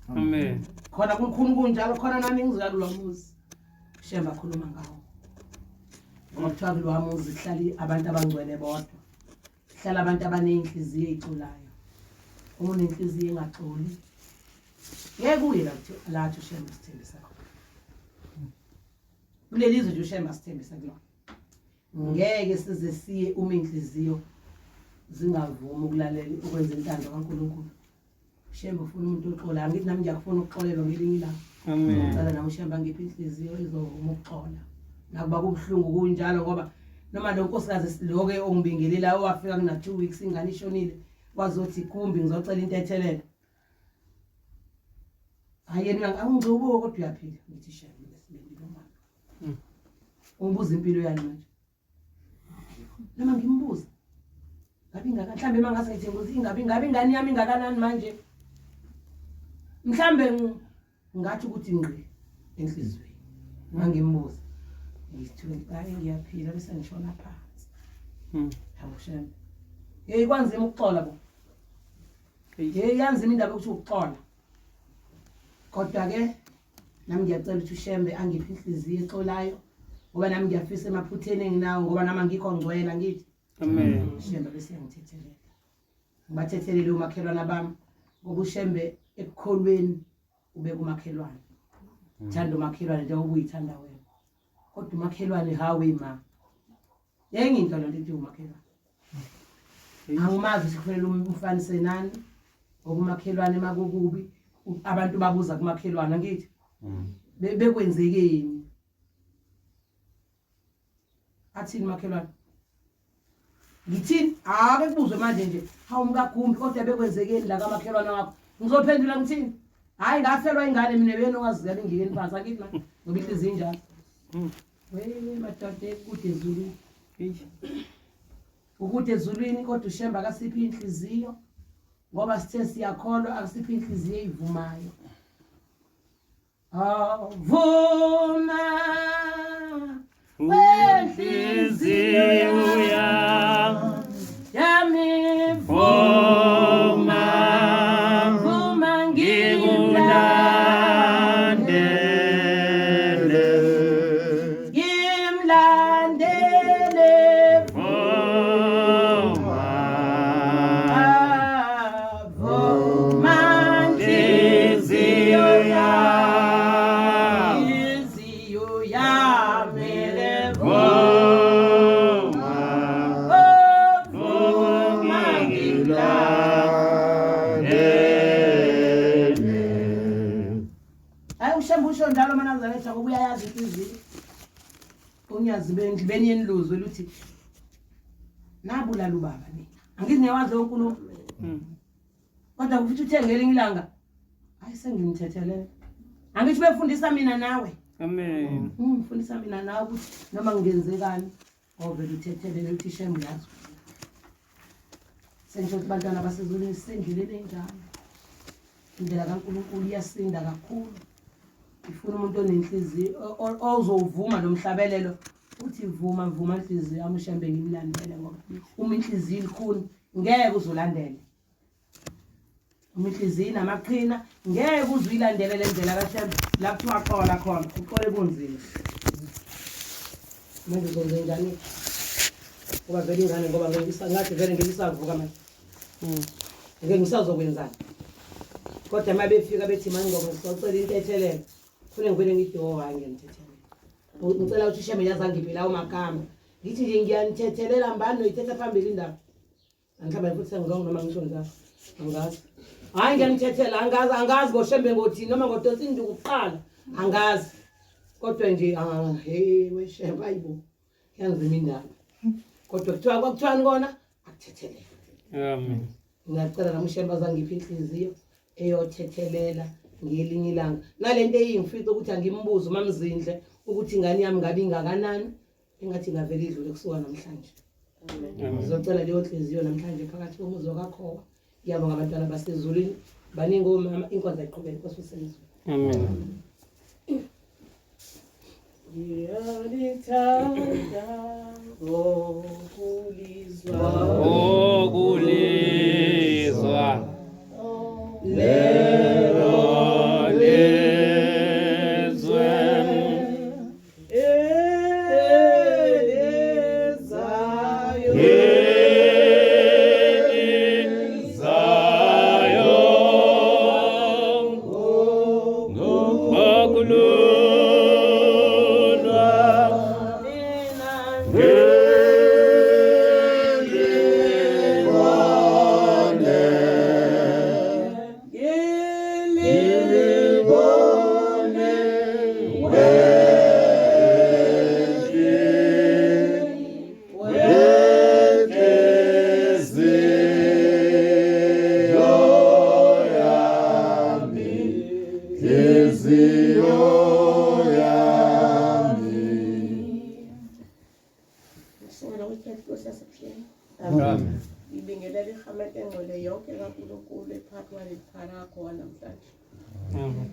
[SPEAKER 2] Amen.
[SPEAKER 1] Khona kukhulu kunjalo khona nami ngizoya kulowa muzi. Shembe akhuluma ngawo. Ngoba kuthiwa kulowa muzi kuhlala abantu abangcwele bodwa. Kuhlala abantu abaney'nhliziyo ey'culayo. Uma unenhliziyo engaxoli ngeke uye la kuthiwa lathi uShembe usithembisa khona. Kuleli zwe nje uShembe asithembisa kulona. Ngeke size siye uma inhliziyo zingavumi ukulalela ukwenza intando kaNkulunkulu. Shembe ufuna umuntu oxolayo. Angithi nami ngiyakufuna ukuxolelwa ngelinye ilanga.
[SPEAKER 2] Amen.
[SPEAKER 1] Ngicela nami uShembe angiphe inhliziyo ezovuma ukuxola. Nakuba kubuhlungu kunjalo ngoba noma lo nkosikazi loke ongibingelela owafika kuna 2 weeks ingane ishonile wazothi kumbi ngizocela intethelelo. Hayi yena angingcobo kodwa uyaphila ngithi Shembe lesibindi lo mama. Ungibuza impilo yani manje. Noma ngimbuza. Ngabe ingaka mhlambe mangase ngithi ngibuza ingabe ingabe ingane yami ingakanani manje. Mhlambe ngathi ukuthi ngqi enhlizweni. Mangimbuza. Ngithuke hayi ngiyaphila bese ngishona phansi. Hawu Shembe. Hey kwanzima ukuxola bo. Hey yanzima indaba yokuthi ukuxola. Kodwa ke nami ngiyacela ukuthi uShembe angiphe inhliziyo exolayo ngoba nami ngiyafisa emaphutheni enginawo ngoba nami angikho ngcwela ngithi.
[SPEAKER 2] Amen.
[SPEAKER 1] Shembe bese yangithethelela. Ngibathethelele umakhelwana bami ngoba uShembe ekukholweni ubeka umakhelwane. Thanda umakhelwane njengoba uyithanda wena. Kodwa umakhelwane hawe ma. Yenye into lento ethi umakhelwane. Angimazi ukuthi kufanele umfanise nani ngoba umakhelwane makukubi abantu babuza kumakhelwane angithi bekwenzekeni athini makhelwane ngithini ake kubuzwe manje nje hawu mkaGumbi kodwa bekwenzekeni la kamakhelwane wakho ngizophendula ngithini hayi ngafelwa ingane mina beyena owazizela ingikeni phansi angithi manje ngoba inhliziyo injalo we madoda ekude ezulwini ukude ezulwini kodwa uShembe akasiphi inhliziyo ngoba sithe siyakholwa akusiphi inhliziyo eyivumayo. Avuma wenhliziyo yami. Unyazi bendlebeni yeniluzwe luthi nabulala ubaba nina. Angithi niyawazi leyo nkulumo. Kodwa futhi uthe ngelinye ilanga hayi sengimthethelela. Angithi befundisa mina nawe.
[SPEAKER 2] Amen.
[SPEAKER 1] Ungifundisa mina nawe ukuthi noma ngingenzekani ovele uthethelele uthi shame uyazi. Sengisho ukuthi bantwana basezulwini sisendleleni enjalo. Indlela kaNkulunkulu iyasinda kakhulu. Ifuna umuntu onenhliziyo ozowuvuma lo mhlabelelo uthi vuma vuma nhliziyo yami uShembe ngimlandele ngoba uma inhliziyo ilikhuni ngeke uzulandele. Uma inhliziyo inamaqhina ngeke uze uyilandele le ndlela kaShembe la kuthiwa xola khona uxole kunzima. Manje uzokwenza njani? Ngoba vele ingane ngoba ngeke ngathi vele ngeke isavuka manje. Ngeke ngisazokwenzani. Kodwa uma befika bethi manje ngoba sicela intethelelo. Kufanele ngivele ngithi oh hayi ngiyanithethelela. Ngicela ukuthi uShembe yazangiphe lawo magama. Ngithi nje ngiyanithethelela mbani noyithetha phambili indaba. Angihlamba futhi sengirong noma ngisho njalo. Angazi. Hayi ngiyanithethela angazi angazi ngoShembe ngothini noma ngodonsa induku kuqala. Angazi. Kodwa nje ah hey weShembe ayibo. Yanzima indaba. Kodwa kuthiwa kwakuthiwani kona akuthethelele.
[SPEAKER 2] Amen.
[SPEAKER 1] Ngiyacela nami uShembe azangiphe inhliziyo eyothethelela ngelinye ilanga. Nalento eyingifica ukuthi angimbuze uMamzindle ukuthi ingane yami ngabe ingakanani engathi ingavele idlule kusuka namhlanje. Ngizocela leyo nhliziyo namhlanje phakathi komuzi wakakhowa. Ngiyabonga abantwana basezulwini. Baningi omama inkonzo ayiqhubeke Nkosi usezulwini.
[SPEAKER 2] Amen.
[SPEAKER 1] Ngiyalithanda ngokulizwa
[SPEAKER 2] Okulizwa
[SPEAKER 1] lelo
[SPEAKER 2] lizwe
[SPEAKER 1] elizayo
[SPEAKER 2] elizayo ngokululwa
[SPEAKER 1] mina ngilibone
[SPEAKER 3] Ngisongela ukuthi Nkosi yasebuhleni.
[SPEAKER 2] Amen.
[SPEAKER 3] Ngibingelela ihamente engcwele yonke kaNkulunkulu ephakathi kwaleli khaya lakho namhlanje.
[SPEAKER 2] Amen.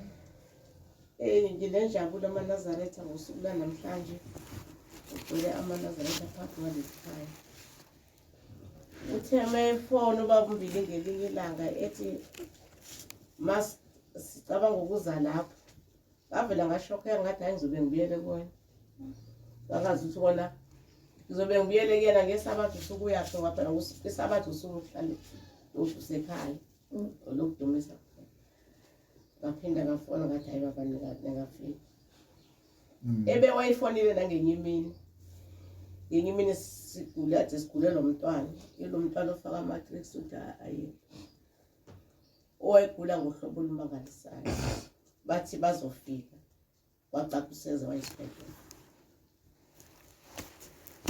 [SPEAKER 3] Nginenjabulo amaNazaretha ngosuku lwanamhlanje. Ugcwele amaNazaretha phakathi kwaleli khaya. Uthe uma efona ubaba uMbili ngelinye ilanga ethi mas sicabanga ukuza lapho. Ngavela ngashokheka ngathi hayi ngizobe ngibuyele kuwena. Ngangazi ukuthi kona ngizobe ngibuyele kuyena ngesabatha usuku uyaphi ngoba phela isabatha usuku uhlale uthi usekhaya olokudumisa. Ngaphinda ngafona ngathi hayi baba ningafika. Ebe wayifonile nangenye imini. Ngenye imini sigule ade sigule lo mntwana. Ilo mntwana ofaka ama-tricks ukuthi ayekho. Owayegula ngohlobo olumangalisayo. Bathi bazofika. Wacaca useze wayesibhedlela.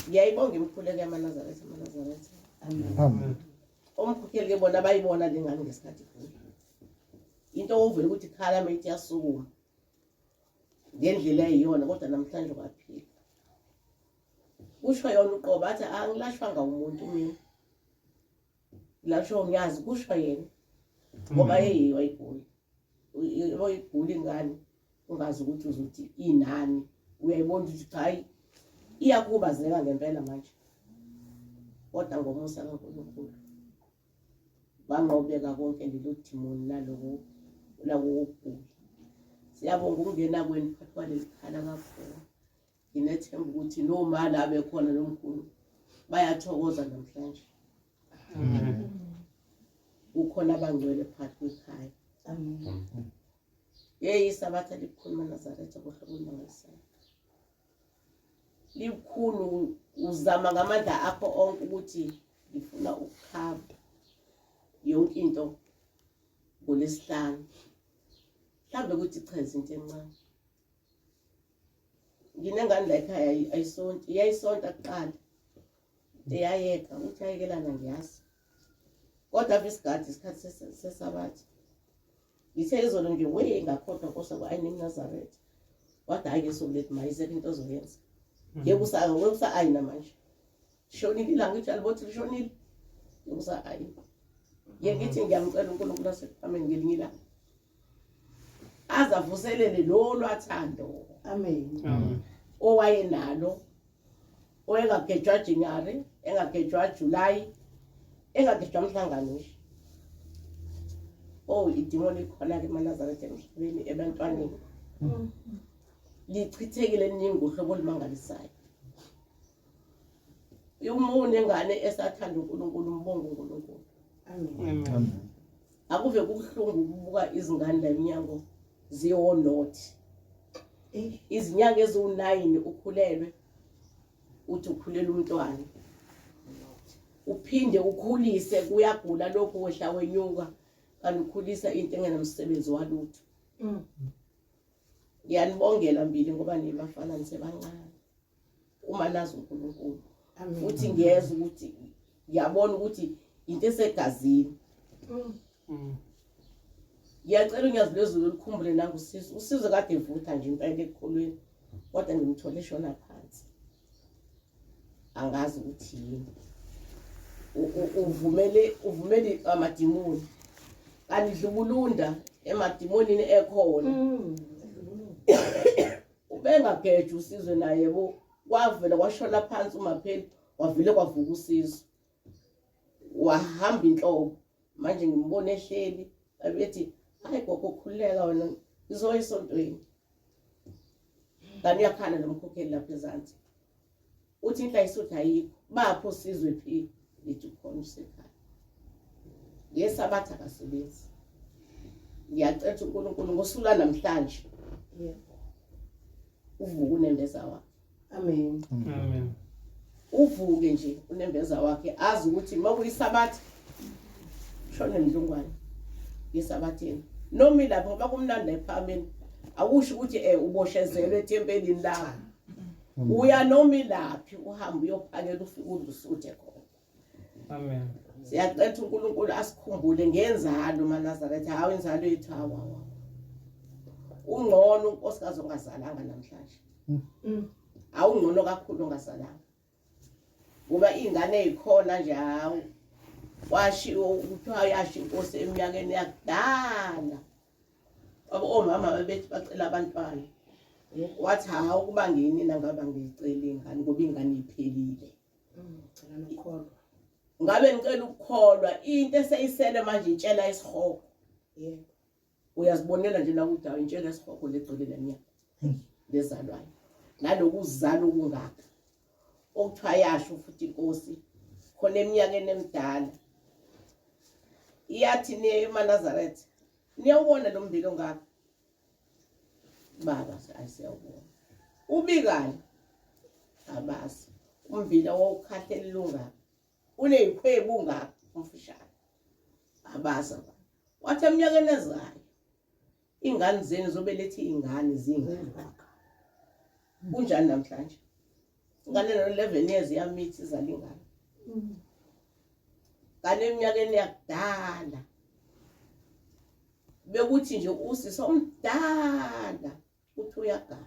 [SPEAKER 3] Ngiyayibonga imikhuleko yamaNazaretha amaNazaretha.
[SPEAKER 1] Amen.
[SPEAKER 3] Omkhokheli ke bona bayibona le ngane ngesikhathi igula. Into ovela ukuthi khala methi yasukuma. Ngendlela eyiyona kodwa namhlanje kwaphila. Kusho yona uqobo athi angilashwanga umuntu mina. Ngilashwa unyazi kusho yena. Ngoba yeyi wayigula. Oyigula ingane ungazi ukuthi uzothi inani. Uyayibona ukuthi cha hayi iyakhubazeka ngempela manje. Kodwa ngomusa kaNkulunkulu banqobeka konke lelo dimoni naloko lakokugula. Siyabonga ukungena kwenu phakathi kwaleli khala kakhulu. Nginethemba ukuthi noma la bekhona nomkhulu bayathokoza namhlanje. Kukhona abangcwele phakathi kwekhaya.
[SPEAKER 1] Amen.
[SPEAKER 3] Yeyi isabatha libukhulu maNazaretha kuhle kumangalisayo. Libukhulu uzama ngamandla akho onke ukuthi ngifuna ukukhava yonke into ngolesihlanu. Mhlawumbe ukuthi cheze into encane. Nginengane la ekhaya ayisonti, iyayisonta kuqala. Iyayeka ukuthi ayekelana ngiyazi. Kodwa ave isigadi isikhathi sesabatha. Ngithe izolo nje we ngakhohlwa Nkosi ayi nemNazaretha. Wathi hhayi ke sokulethi mayisekho into ozoyenza. Yekusa wekusa ayina manje. Shonile ilanga ithi alibothi lishonile. Yekusa ayina. Ye ngithi ngiyamcela uNkulunkulu asekuphameni ngelinye ilanga. Azavuselele lolu athando.
[SPEAKER 1] Amen.
[SPEAKER 2] Amen.
[SPEAKER 3] Owayenalo oyengagejwa January, engagejwa July, engagejwa mhlangano nje. Oh, idimoni likhona ke emaNazaretha emhlabeni ebantwaneni. Lichithekile liningi uhlobo olumangalisayo. Uma unengane esathanda uNkulunkulu umbonga uNkulunkulu.
[SPEAKER 1] Amen.
[SPEAKER 2] Amen.
[SPEAKER 3] Akuve kubuhlungu ukubuka izingane la eminyango ziwonothi. Izinyanga eziwu-9 ukhulelwe uthi ukhulela umntwana. Uphinde ukhulise kuyagula lokhu wehla wenyuka kanti ukhulisa into engenamsebenzi walutho. Ngiyanibongela mbili ngoba nibafana nisebancane. Uma nazi uNkulunkulu. Futhi ngiyezwa ukuthi ngiyabona ukuthi into esegazini. Ngiyacela unyazi lwezulu likhumbule nangu usizo. Usizo kade evutha nje impela ekukholweni. Kodwa ngimthole eshona phansi. Angazi ukuthi yini. Uvumele uvumele amadimoni. Kanti dlubulunda emadimonini ekhona. Ubengageji uSizwe naye bo kwavela kwashona phansi uMapheli wavele kwavuka uSizwe. Wahamba inhlobo. Manje ngimbona ehleli abethi hayi gogo khululeka wena ngizoya esontweni. Kanti uyakhala lo mkhokheli lapha ezansi. Uthi inhla ayikho. Bapho uSizwe phi? Ngithi ukhona usekhaya. Ngesabatha akasebenzi. Ngiyacela uNkulunkulu ngosuku lwanamhlanje. Uvuke unembeza wakhe.
[SPEAKER 1] Amen.
[SPEAKER 2] Amen.
[SPEAKER 3] Uvuke nje unembeza wakhe azi ukuthi makuyisabatha shona emdlungwane yesabatheni. Noma ilapho ngoba kumnandi ephameni akusho ukuthi uboshezelwe ethempelini lakho. Uya noma ilaphi uhambe uyophakela ufike udle khona.
[SPEAKER 2] Amen.
[SPEAKER 3] Siyacela uNkulunkulu asikhumbule ngenzalo maNazaretha, hawu inzalo yethu hawu hawu. Ungcono unkosikazi ongazalanga namhlanje. Awungcono kakhulu ongazalanga. Ngoba ingane ezikhona nje hawu washiwo kuthiwa yasho inkosi eminyakeni yakudala. Omama bebethi bacela abantwana. Wathi hawu kuba nginina ngaba ngiyicela ingane ngoba ingane iphelile.
[SPEAKER 1] Ngicela nokukholwa.
[SPEAKER 3] Ngabe ngicela ukukholwa into eseyisele manje intshela isihogo.
[SPEAKER 1] Yebo.
[SPEAKER 3] Uyazibonela nje la ukuthi intshela isihogo legcwele leminyaka. Lezalwayo. Nalokuzala okungaka. Okuthiwa yasho futhi inkosi khona eminyakeni emidala. Iyathi niye emaNazaretha. Niyawubona lo mbilo ongaka. Baba ayisiyawubona. Ubikani? Abazi. Ummbila wawukhahlela ilungaka. Unezikhwebu ungaka umfishane. Abazi abantu. Wathi eminyakeni ezayo ingane zenu zobeletha ingane zingaka. Kunjani namhlanje? Ingane no 11 years yamithi izala ingane. Kanti eminyakeni yakudala bekuthi nje usisi omdala uthi uyagana.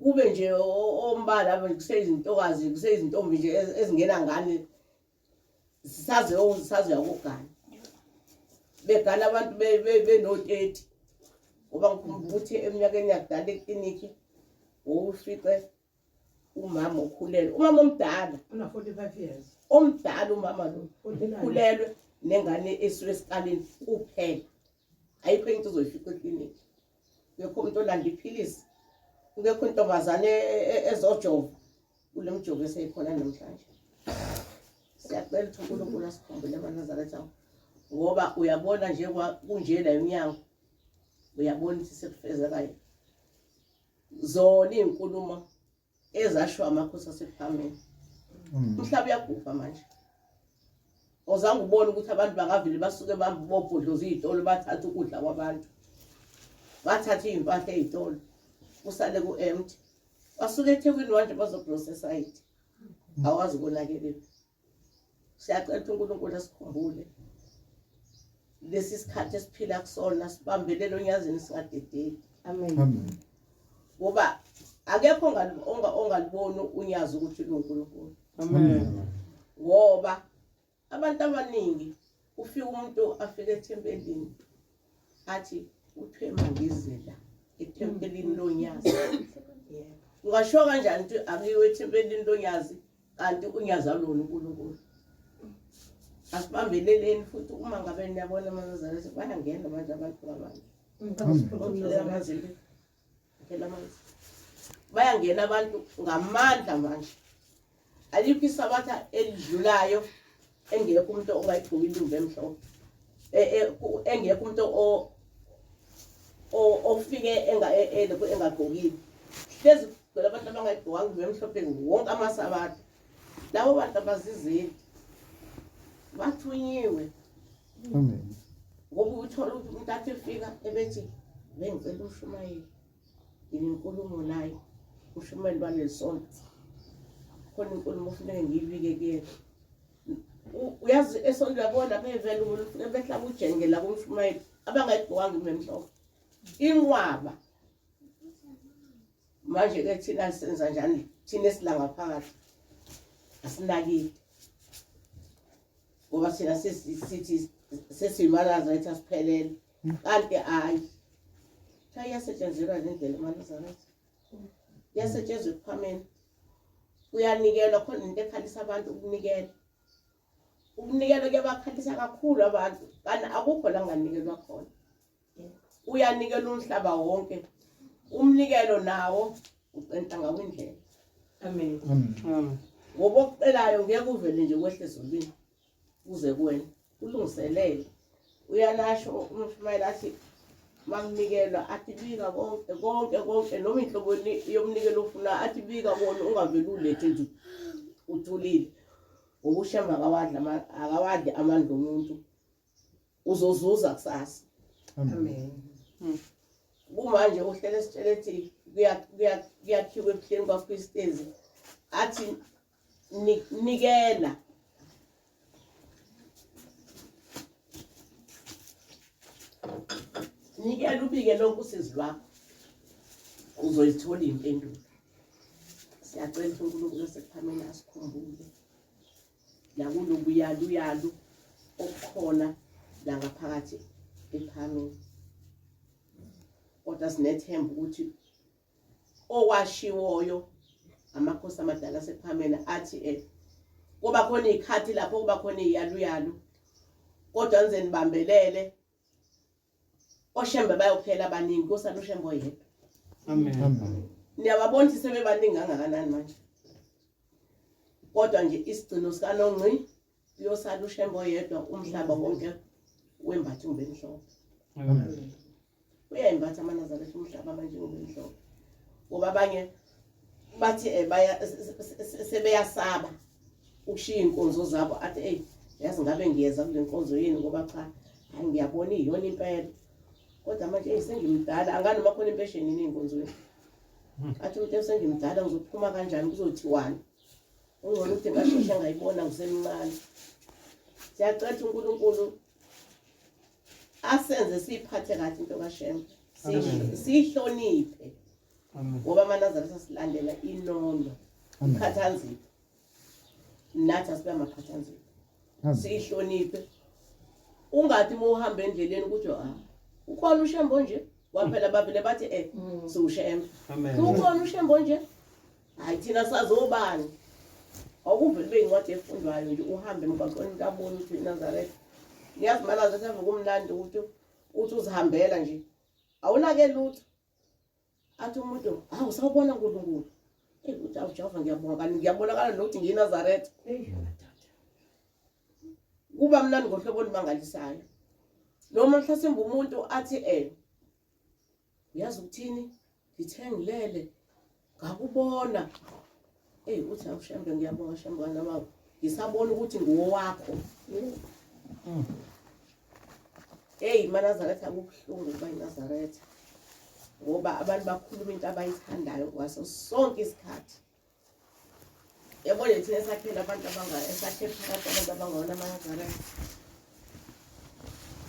[SPEAKER 3] Kube nje ombala kuseyizintokazi kuseyizintombi nje ezingena ngane sisazoya kugana. Begana abantu beno 30. Ngoba ngikhumbula ukuthi eminyakeni yakudala ekliniki wawufice umama okhulelwe, umama omdala
[SPEAKER 1] una 45 years.
[SPEAKER 3] Omdala umama lo ukhulelwe nengane esuke esikalini kuphela. Ayikho into ozoyifica ekliniki. Kekho umuntu olanda iphilisi. Kekho intombazane ezojova kule mjovo eseyikhona namhlanje. Siyacela ukuthi uNkulunkulu asikhumbule amaNazaretha ngoba uyabona nje kunje la eminyango. Uyabona ukuthi sekufezekayo. Zona izinkulumo ezashiwo amakhosi asekuphameni. Umhlaba uyabhubha manje. Ozange ubone ukuthi abantu bangavele basuke bobhodloza izitolo bathathe ukudla kwabantu. Bathathe izimpahla ezitolo. Kusale ku-empty. Basuke eThekwini manje bazoprocessa it. Awazi konakelephi. Siyacela ukuthi uNkulunkulu asikhumbule. Lesi sikhathi esiphila kusona sibambelele onyazini singadedeli.
[SPEAKER 1] Amen.
[SPEAKER 4] Amen.
[SPEAKER 3] Ngoba akekho ongaliboni unyazi ukuthi luNkulunkulu.
[SPEAKER 2] Amen.
[SPEAKER 3] Ngoba abantu abaningi ufika umuntu afike ethempelini athi uthwe mangizela ethempelini lonyazi. Ungasho kanjani ukuthi akuyiwe ethempelini lonyazi kanti unyazi alona uNkulunkulu. Asibambeleleni futhi uma ngabe niyabona amaNazaretha bayangena manje abantu ngamandla. Ngicela amanzi le. Ngicela amanzi. Bayangena abantu ngamandla manje. Alikho isabatha elidlulayo engekho umuntu ongayigqoki intombi emhlophe. Engekho umuntu ofike engagqokile. Hlezi kugcwele abantu abangayigqokanga ingubo emhlophe wonke amasabatha. Labo bantu abazizeli. Bathunyiwe.
[SPEAKER 4] Amen.
[SPEAKER 3] Ngoba uthola ukuthi umuntu athi efika ebethi bengicela ushumayele. Nginenkulumo naye ushumayeli waleli sonto. Khona inkulumo ofuneka ngiyibike kuyena. Uyazi esonto yabona lapha evela umuntu ufike behlaba ujenge la kumshumayeli abangayigqokanga ingubo emhlophe. Inqwaba. Manje ke thina senza njani? Thina esila ngaphakathi asinakile. Ngoba thina sithi sesiyiManazaretha siphelele. Kanti hayi. Cha iyasetshenzelwa le ndlela eManazaretha. Iyasetshenzwa ekuphameni. Kuyanikelwa khona into ekhalisa abantu ukunikela. Ukunikela kuyabakhalisa kakhulu abantu. Kanti akukho la kunganikelwa khona. Uyanikela umhlaba wonke. Umnikelo nawo ucenta ngawo indlela.
[SPEAKER 1] Amen.
[SPEAKER 4] Amen.
[SPEAKER 2] Amen.
[SPEAKER 3] Ngoba okucelayo ngeke uvele nje kwehle ezulwini kuze kuwena. Ulungiselele. Uyanasho umshumayeli athi makunikelwa athi bika konke konke konke noma inhlobo yomnikelo ofuna athi bika kona ungaveli ulethe nje uthulile. Ngoba uShembe akawadli amandla omuntu. Uzozuza kusasa.
[SPEAKER 4] Amen.
[SPEAKER 1] Amen.
[SPEAKER 3] Kumanje uhlele esitshele ethi kuyakhiwa ebuhleni kwaKristezi athi nikela. Nikela ubike lonke usizi lwakho. Uzoyithola impendulo. Siyacela ukuthi uNkulunkulu osekuphameni asikhumbule. Nakulobuyaluyalu okukhona la ngaphakathi ephameni. Kodwa sinethemba ukuthi okwashiwoyo amakhosi amadala asephameni athi kuba khona izikhathi lapho kuba khona iziyaluyalu kodwa nize nibambelele oShembe bayophela abaningi kosala uShembe oyedwa.
[SPEAKER 2] Amen.
[SPEAKER 4] Amen.
[SPEAKER 3] Niyababona ukuthi sebebaningi kangakanani manje. Kodwa nje isigcino sikaNongqi kuyosala uShembe oyedwa umhlaba wonke wembatha ingubo emhlophe.
[SPEAKER 2] Amen.
[SPEAKER 3] Uyayimbatha amaNazaretha umhlaba manje ingubo emhlophe. Ngoba abanye bathi baya sebeyasaba ukushiya inkonzo zabo athi hey yazi ngabe ngiyeza kule nkonzo yini ngoba cha hayi ngiyabona iyona impela. Kodwa manje hey sengimdala angani noma khona impesheni yini enkonzweni. Athi umuntu sengimdala ngizophuma kanjani kuzothiwani. Ungcono ukuthi ngasheshe ngayibona ngisemncane. Siyacela uNkulunkulu asenze siphathe kahle into kaShembe. Sihloniphe.
[SPEAKER 2] Amen.
[SPEAKER 3] Ngoba amaNazaretha silandela inono.
[SPEAKER 4] Amen.
[SPEAKER 3] Ikhathanzipho. Nathi asibe amakhathanzipho.
[SPEAKER 4] Amen.
[SPEAKER 3] Sihloniphe. Ungathi uma uhamba endleleni ukuthi ah ukhona uShembe nje waphela bavele bathi siwuShembe.
[SPEAKER 2] Amen.
[SPEAKER 3] Ukhona uShembe nje. Hayi thina sazobani. Awuvele ube incwadi efundwayo nje uhambe emgwaqweni umuntu abone ukuthi iNazaretha. Niyazi maNazaretha ave kumnandi ukuthi uthi uzihambela nje. Awunake lutho. Athi umuntu, hawu sawubona uNkulunkulu. Hey uthi awu Jehova ngiyabonga kanti ngiyabonakala nokuthi ngiyiNazaretha. Kuba mnandi ngohlobo olumangalisayo. Noma mhlasimbe umuntu athi uyazi ukuthini? Ngithe ngilele ngakubona. Hey uthi awu Shembe ngiyabonga Shembe noma ngisabona ukuthi nguwakho. Hey maNazaretha kubuhlungu ukuba iNazaretha. Ngoba abantu bakhuluma into abayithandayo kwaso sonke isikhathi. Yabo nje thina esakhela abantu abanga esakhe phakathi abantu abangona amaNazaretha.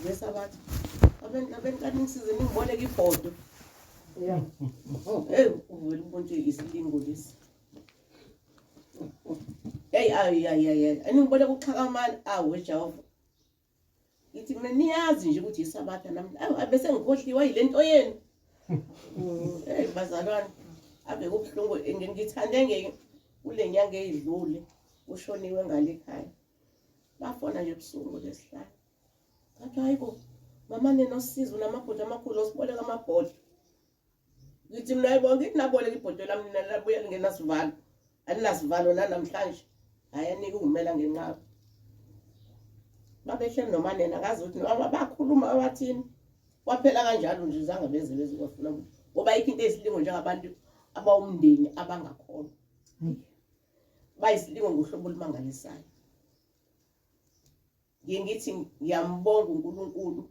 [SPEAKER 3] Ngesabatha. Abantu abantu nisize ningiboleke ibhodo.
[SPEAKER 1] Yeah.
[SPEAKER 3] Hey, uvela ubuntu isilingo lesi. Hey, ay ay ay ay. Aningiboleka uxhakamani awu Jehova. Ngithi mina niyazi nje ukuthi isabatha namhla. Awu bese ngikhohliwe yilento yenu. Hey bazalwane, ave kubuhlungu ngithande nge kule nyanga eyidlule kushoniwe ngale ekhaya. Bafona nje ebusuku ngolwesihlanu. Ngathi hayibo mama ninosizo namabhodo amakhulu osiboleka amabhodo. Ngithi mina hayibo ngithi naboleka ibhodo lami nina labuya lingenasivalo. Alinasivalo nanamhlanje. Hayi anike ungimela ngenqaba. Babehleli nomanene akazi ukuthi noma bakhuluma bathini. Kwaphela kanjalo nje zange beze beze kwafuna ngoba ayikho into eyisilingo njengabantu abawumndeni abangakholwa. Bayisilingo ngohlobo olumangalisayo. Ngiye ngithi ngiyambonga uNkulunkulu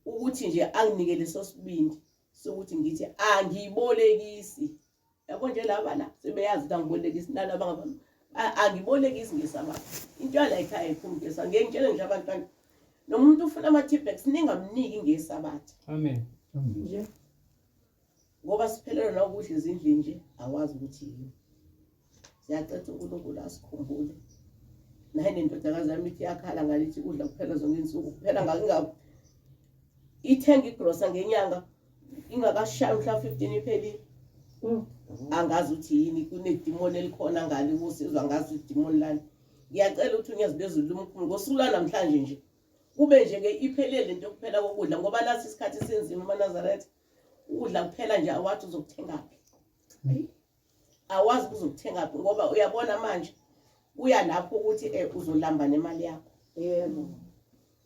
[SPEAKER 3] ukuthi nje anginike leso sibindi sokuthi ngithi angibolekisi yabo nje laba la sebeyazi ukuthi angibolekisi nalaba ngaba angibolekisi ngesaba into yala ekhaya iphuma ngesa ngeke ngitshele nje abantwana nomuntu ufuna ama-tbags ningamniki ngesabatha
[SPEAKER 2] amen
[SPEAKER 1] nje
[SPEAKER 3] ngoba siphelelwa nawukudla ezindlini nje awazi ukuthi yini siyacela uNkulunkulu asikhumbule naye nendodakazi yami ithi iyakhala ngalithi kudla kuphela zonke insuku kuphela ngakinga ithenga igrosa ngenyanga ingakashayi mhla 15 iphelile angazi ukuthi yini kunedimoni elikhona ngale kusizwa angazi idimoni lani ngiyacela ukuthi unyazi lwezulu lumkhulu ngosuku lwanamhlanje nje kube nje ke iphelele lento yokuphela kokudla ngoba nasi isikhathi senzima amaNazaretha ukudla kuphela nje awathi uzokuthengaphi awazi uzokuthengaphi ngoba uyabona manje uya lapho ukuthi eh, uzolamba nemali yakho
[SPEAKER 1] yebo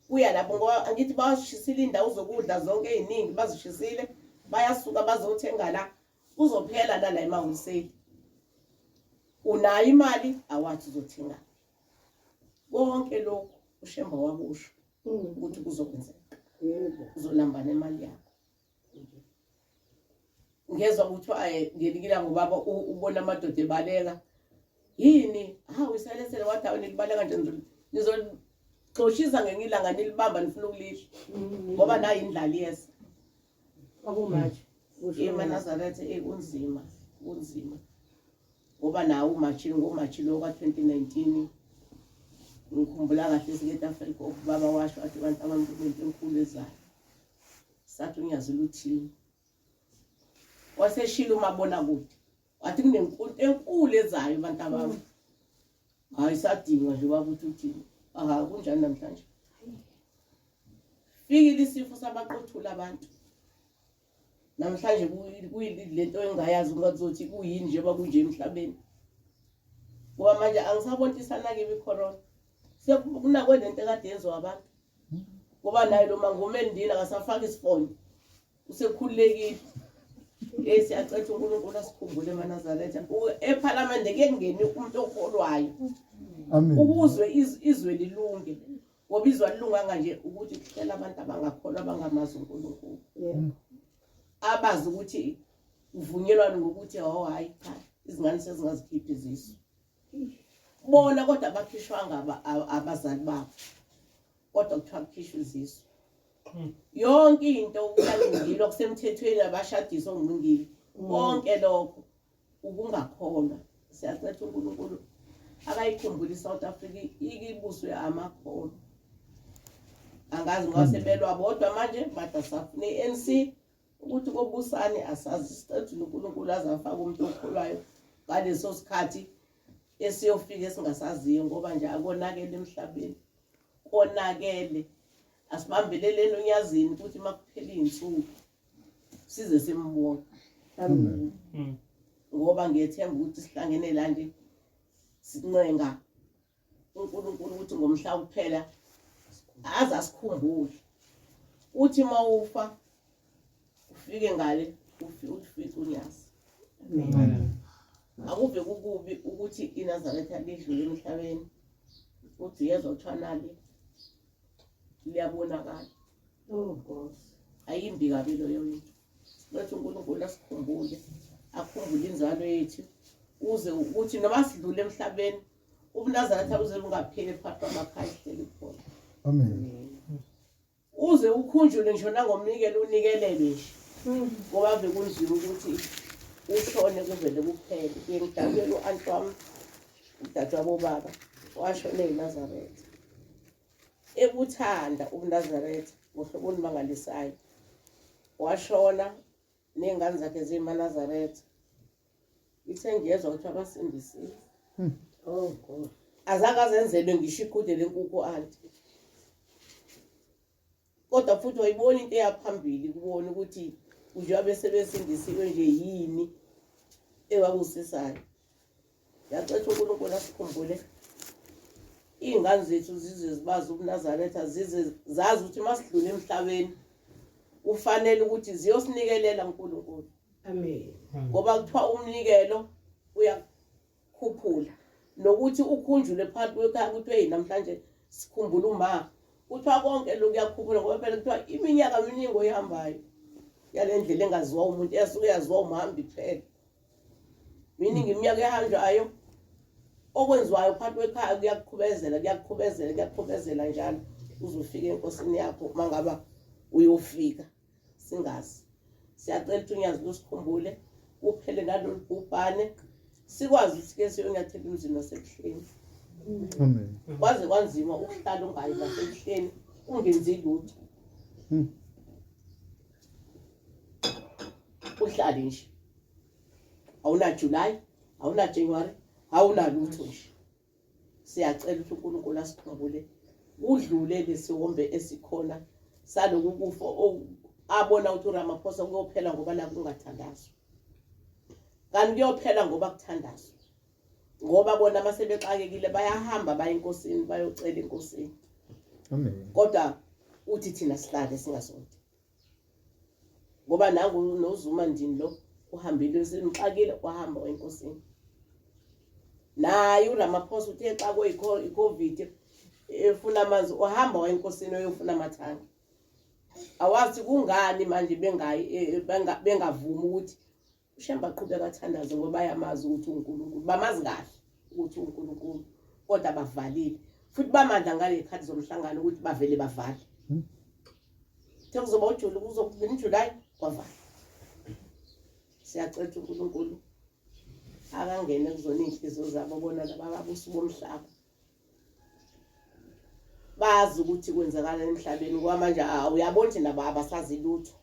[SPEAKER 3] kuya lapho ngoba angithi bazishisile indawo zokudla zonke eziningi bazishisile bayasuka bazothenga la kuzophela la la emahholiseli unayo imali awathi uzothenga konke lokhu uShemba wakusho ukuthi kuzokwenzeka
[SPEAKER 1] yebo
[SPEAKER 3] uzolamba nemali yakho ngezwa kuthiwa ngelinye ilanga ubaba ubona amadoda ebaleka yini hawu isalesele wathi hawu nilibaleka nje nizolixoshisa ngenye ilanga nilibamba nifuna ukulidla ngoba nayo indlala iyeza
[SPEAKER 1] kwakumaje
[SPEAKER 3] emaNazaretha eh kunzima kunzima ngoba nawo uMarch ngoMarch lo ka-2019 ngikhumbula kahle sike Africa ubaba washo athi abantu abantu into enkulu ezayo sathi unyazi luthini waseshila umabona kude wathi kunenkunto enkulu ezayo abantu abami hayi sadinga nje baba ukuthi uthini aha kunjani namhlanje fikile isifo sabaqothula abantu namhlanje kuyilento engayazi ungazothi kuyini njengoba kunje emhlabeni ngoba manje angisaboni ukuthi isanakiwe icorona sekunakwe lento ekade yenziwa abantu ngoba naye lo mangomeni ndini akasafaki isifonyo usekhululekile Eh siyacela uNkulunkulu asikhumbule emaNazaretha. Ephalamende kuye kungene umuntu okholwayo.
[SPEAKER 4] Amen.
[SPEAKER 3] Ukuzwe izwe lilunge. Ngoba izwe alilunganga nje ukuthi kuhlela abantu abangakholwa abangamazi uNkulunkulu. Abazi ukuthi uvunyelwane ngokuthi oh hayi cha izingane sezingazikhiphi izisu. Bona kodwa abakhishwanga abazali babo. Kodwa kuthiwa kukhishwa izisu. Yonke into ukulungilwa kusemthethweni abashadiswa ngumngili. Konke lokho ukungakholwa. Siyacela uNkulunkulu akayikhumbule iSouth Africa ikibuswe amakholwa. Angazi ngoba sebelwa bodwa manje bada safuna iANC ukuthi kobusani asazi sicela uNkulunkulu azafaka umuntu okholwayo ngaleso sikhathi esiyofika esingasaziyo ngoba nje akonakele emhlabeni konakele asibambeleleni unyazini ukuthi makuphela izinsuku size simbone
[SPEAKER 1] amen
[SPEAKER 3] ngoba ngiyethemba ukuthi sihlangene la nje sincenga uNkulunkulu ukuthi ngomhla kuphela aze asikhumbule uthi mawufa ufike ngale ufice unyazi akuve kukubi ukuthi iNazaretha lidlule emhlabeni uthi uyezwa kuthiwa nali liyabonakala
[SPEAKER 1] oh Nkosi
[SPEAKER 3] ayimbi kabi loyo into Silethe uNkulunkulu asikhumbule, akhumbule inzalo yethu uze ukuthi noma sidlule emhlabeni ubuNazaretha buze bungapheli phakathi kwamakhaya sihleli khona.
[SPEAKER 4] Amen.
[SPEAKER 3] Uze ukhunjulwe ngisho nangomnikelo unikelelwe nje. Ngoba ave kunzima ukuthi ushone kuvele kuphele. Kuye ngidabukela u-anti wami, udadewabo baba, washona eyiNazaretha. Ekuthanda ubuNazaretha ngohlobo olumangalisayo. Washona ney'ngane zakhe ziyimanazaretha. Ithe ngiyezwa ukuthi abasindisiwe.
[SPEAKER 1] Oh God.
[SPEAKER 3] Azange azenzelwe ngisho iqhude lenkukhu anti. Kodwa futhi wayibona into eyaphambili kubona ukuthi njengoba besebesindisiwe nje yini ewabusisayo. Ngiyacela uNkulunkulu asikhumbule iy'ngane zethu zize zibazi ubuNazaretha zize zazi ukuthi uma sidlula emhlabeni kufanele ukuthi ziyosinikelela uNkulunkulu.
[SPEAKER 1] Amen.
[SPEAKER 3] Ngoba kuthiwa umnikelo uyakhuphula nokuthi ukhunjulwe phakathi kwekhaya kuthiwe hey namhlanje sikhumbula uma kuthiwa konke lokhu kuyakhuphula ngoba phela kuthiwa iminyaka miningi oyihambayo yale ndlela engaziwa umuntu esuke yaziwa umhambi kuphela. Miningi iminyaka ehanjwayo okwenziwayo phakathi kwekhaya kuyakuqhubezela kuyakuqhubezela kuyakuqhubezela njalo uze ufike enkosini yakho uma ngaba uyofika singazi. Siyacela ukuthi unyazi lusikhumbule kuphele nalolu bhubhane sikwazi ukuthi ke siyonyathela emzini wasebuhleni.
[SPEAKER 4] Amen.
[SPEAKER 3] Kwaze kwanzima ukuhlala ungayi nasebuhleni ungenzi lutho. Uhlale nje. Awuna July, awuna January, awuna lutho nje. Siyacela ukuthi uNkulunkulu asikhumbule udlule lesiwombe esikhona saloku kufa abona ukuthi uRamaphosa kuyophela ngoba la kungathandazwa. Kanti kuyophela ngoba kuthandazwa. Ngoba bona masebexakekile bayahamba baye enkosini bayocela enkosini.
[SPEAKER 4] Amen.
[SPEAKER 3] Kodwa uthi thina sihlale singasonti. Ngoba nangu noZuma ndini lo uhambile simxakile wahamba enkosini. Naye uRamaphosa uthe xa i-COVID efuna amanzi uhamba wayenkosini oyofuna amathangi. Awazi kungani manje bengayi bengavumi ukuthi uShembe aqhubeka athandaze ngoba bayamazi ukuthi uNkulunkulu, bamazi kahle ukuthi uNkulunkulu, kodwa bavalile futhi bamandla ngale khathi zomhlangano ukuthi bavele bavale. Uthe kuzoba uJuli kuzokungena uJulayi kwavala. Siyacela uNkulunkulu akangene kuzona iy'nhliziyo zabo bona laba ababusi bomhlaba bazi ukuthi kwenzakalani emhlabeni ngoba manje uyabona ukuthi nabo abasazi lutho,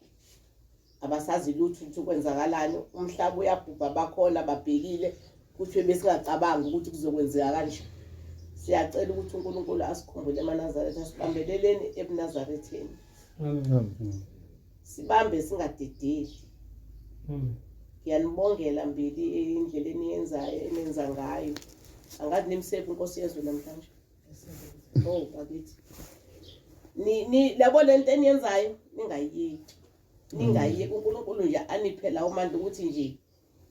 [SPEAKER 3] abasazi lutho ukuthi kwenzakalani. Umhlaba uyabhubha, bakhona babhekile ukuthi besingacabangi ukuthi kuzokwenzeka kanje. Siyacela ukuthi uNkulunkulu asikhumbule emaNazaretha, sibambeleleni ebuNazaretheni.
[SPEAKER 4] Amen.
[SPEAKER 3] Sibambe singadedeli. Ngiyanibongela mbili indlela eniyenzayo enenza ngayo. Angazi nimsephi inkosi yezwe namhlanje. Oh bakithi. Ni ni labo lento eniyenzayo ningayiyeki. Ningayiyeki uNkulunkulu nje aniphe lawo mandla ukuthi nje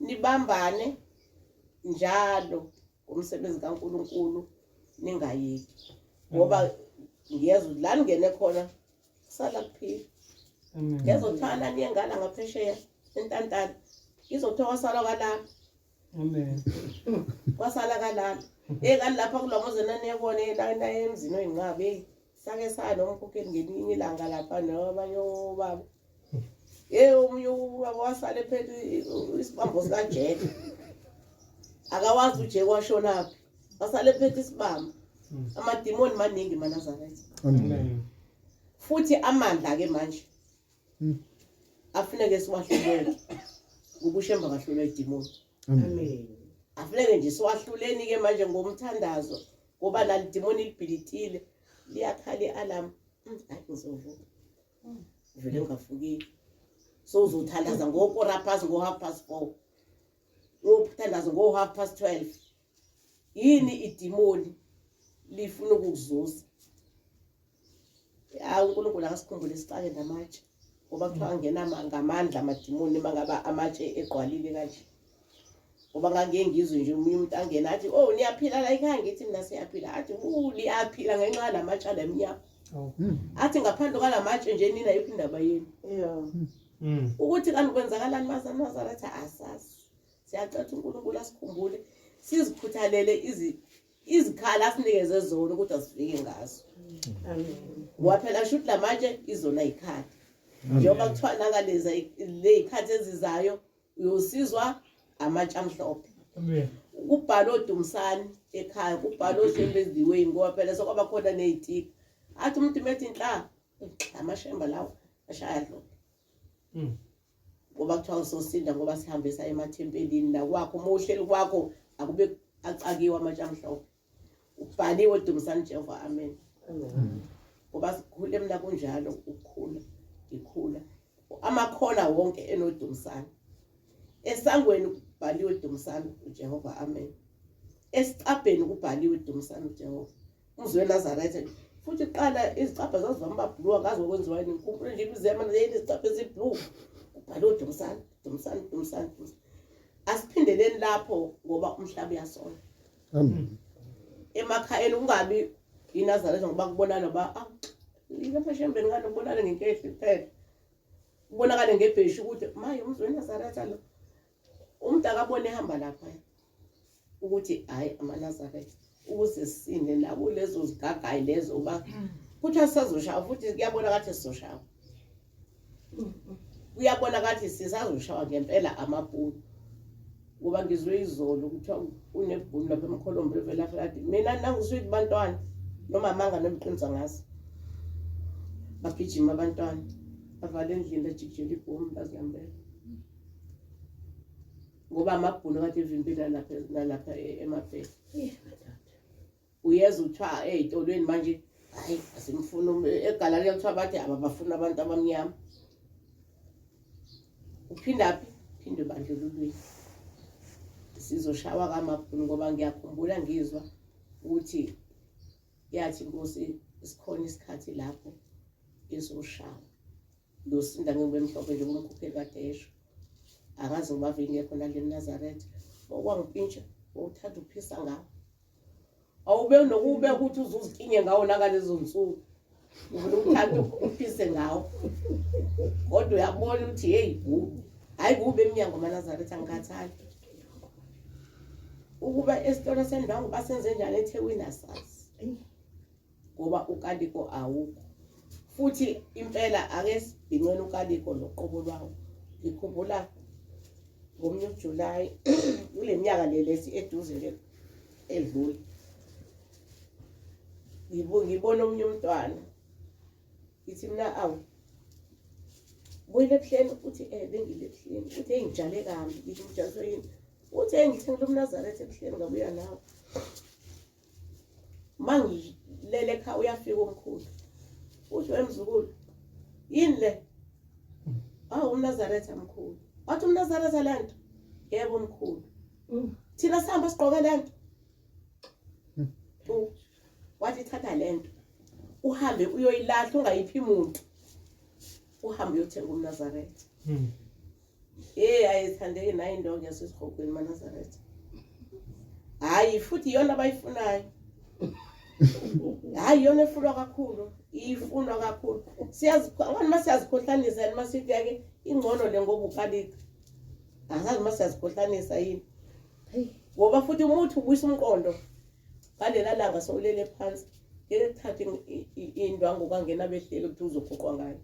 [SPEAKER 3] nibambane njalo ngomsebenzi kaNkulunkulu ningayeki. Ngoba ngiyezwa ukuthi la ningene khona sala kuphila. Ngezothanda niye ngala ngaphesheya entantala. Izothiwa kwasala kalala.
[SPEAKER 2] Amen.
[SPEAKER 3] Kwasala kalala. Hey kanti lapha kulo muzi naniyebona la emzini oyinqabi hey sake saya nomkhokheli ngelinye ilanga lapha nabanye obaba. Hey omunye ubaba wasala ephethe isibambo sikaJeke. Akawazi uJeke washonaphi. Wasala ephethe isibambo. Amadimoni maningi maNazaretha.
[SPEAKER 4] Amen.
[SPEAKER 3] Futhi amandla ke manje afuneke siwahlulele. Ngoba uShembe akahlulwa idimoni.
[SPEAKER 4] Amen.
[SPEAKER 3] Afuneke nje siwahluleni ke manje ngomthandazo ngoba lali dimoni libhilitile liyakhala i-alarm. Hayi ngizovuka. Vele ngavukile. So uzothandaza ngo-quarter past ngo-4:30. Uyothandaza ngo-12:30. Yini idimoni lifuna ukukuzuza? Hayi uNkulunkulu akasikhumbule sixake namatshe ngoba kuthiwa angena ngamandla amadimoni mangaba amatshe egqwalile kanje. Ngoba ngangike ngizwe nje omunye umuntu angena athi oh niyaphila la ekhaya, ngithi mina siyaphila, athi liyaphila ngenxa yalamatshe alamnyama. Athi ngaphandle kwalamatshe nje nina yiphi indaba yenu? Ukuthi kanti kwenzakalani maseNazaretha asazi. Siyacela ukuthi uNkulunkulu asikhumbule, sizikhuthalele izikhala asinikeze zona ukuthi asifike ngazo. Ngoba phela shuthi la matshe izona yikhala. Njengoba kuthiwa nangalezi ley'khathi ezizayo uyosizwa amatshe amhlophe.
[SPEAKER 2] Amen.
[SPEAKER 3] Kubhalwe oDumsani ekhaya, kubhalwe oShembe eziweni ngoba phela sekwaba khona ney'tika. Athi umuntu methi nhla, amashemba lawo ashaya dlophe. Ngoba kuthiwa usosinda ngoba sihambisa emathempelini nakwakho, uma uhleli kwakho akube acakiwe amatshe amhlophe. Ubhaliwe Dumisani Jehova, amen. Ngoba sikhule mina kunjalo ukukhula, ngikhula. Amakhona wonke enoDumisani. Esangweni kubhaliwe Dumisani uJehova, amen. Esicabheni kubhaliwe Dumisani uJehova. Umzi weNazaretha futhi qala izicabha zazivama uba blue, angazi okwenziwa yini, ngikhumbule nje imizema yini izicabha eziblue. Kubhaliwe Dumisani, Dumisani, Dumisani, Dumisani. Asiphindeleni lapho ngoba umhlaba uyasola.
[SPEAKER 4] Amen.
[SPEAKER 3] Emakhayeni kungabi iNazaretha ngoba kubonana ba ah ilapha shembeni ngani kubonana ngenkehli kuphela. Kubonakale ngebheshi ukuthi maye umzi weNazaretha lo. Umuntu akabone ehamba lapha ukuthi hayi amaNazaretha ukuze sisinde nakulezo zigagayi lezo uba kuthiwa sisazoshawa futhi kuyabona kathi sizoshawa. Kuyabona kathi sisazoshawa ngempela amabhunu. Ngoba ngizwe izolo kuthiwa unebhunu lapha eMkholombe evela afika mina nangusweet bantwana noma amanga noma iqiniso ngazi. Bagijima abantwana bavala endlini bajikijela ibhomu bazihambela. Ngoba amabhunu kade evimbile nalapha nalapha emabhesi. Uyeza uthiwa ey'tolweni manje hayi asimfuni egalaleya kuthiwa bathi ababafuni abantu abamnyama. Uphindaphi? Phinde ebandlululweni. Sizoshawa kamabhunu ngoba ngiyakhumbula ngizwa ukuthi yathi inkosi sikhona isikhathi lapho izoshawa. Ngiyosinda ngibe mhlophe njengoba umkhupheli kade esho. Akaze ngibave ingekho nale Nazaretha. Okwangipintsha wawuthanda ukuphisa ngawo. Awube nokube ukuthi uzuzikinye ngawo nangalezo nsuku. Ufuna ukuthanda uphise ngawo. Kodwa uyabona ukuthi hey kubi. Hayi kubi eminyango amaNazaretha angikhathali. Ukuba esitolo sendwangu basenze njani eThekwini asazi. Ngoba ukaliko awukho. Futhi impela ake sibhincele ukaliko noqobo lwawo. Ngikhumbula ngomnye uJuly kule minyaka le lesi eduze nje edlule. Ngibona omunye umntwana. Ngithi mina awu buyile ebuhleni uthi bengile ebuhleni uthi hey ngijale kambi ngithi ngijaliswe yini uthi hey ngithengile umNazaretha ebuhleni ngabuya nawo. Mangilele ekhaya uyafika umkhulu uthi wemzukulu yini le? Awu umNazaretha mkhulu. Wathi umNazaretha lento? Yebo mkhulu. Thina sihamba sigqoke lento. Wathi thatha lento uhambe uyoyilahla ungayiphi umuntu. Uhambe uyothenga umNazaretha. Hey ayithandeki nayo indonga yasesihogweni maNazaretha. Hayi futhi iyona abayifunayo. Hayi iyona efunwa kakhulu, ifunwa kakhulu. Siyazi abantu masiyazikhohlanisa yini masithi ke ingcono le ngoba ukalika. Asazi masiyazikhohlanisa yini. Ngoba futhi umuthi ubuyisa umqondo ngalela langa sowulele phansi. Ngeke kuthathwe indwangu kwangena behleli ukuthi uzogoqwa ngayo.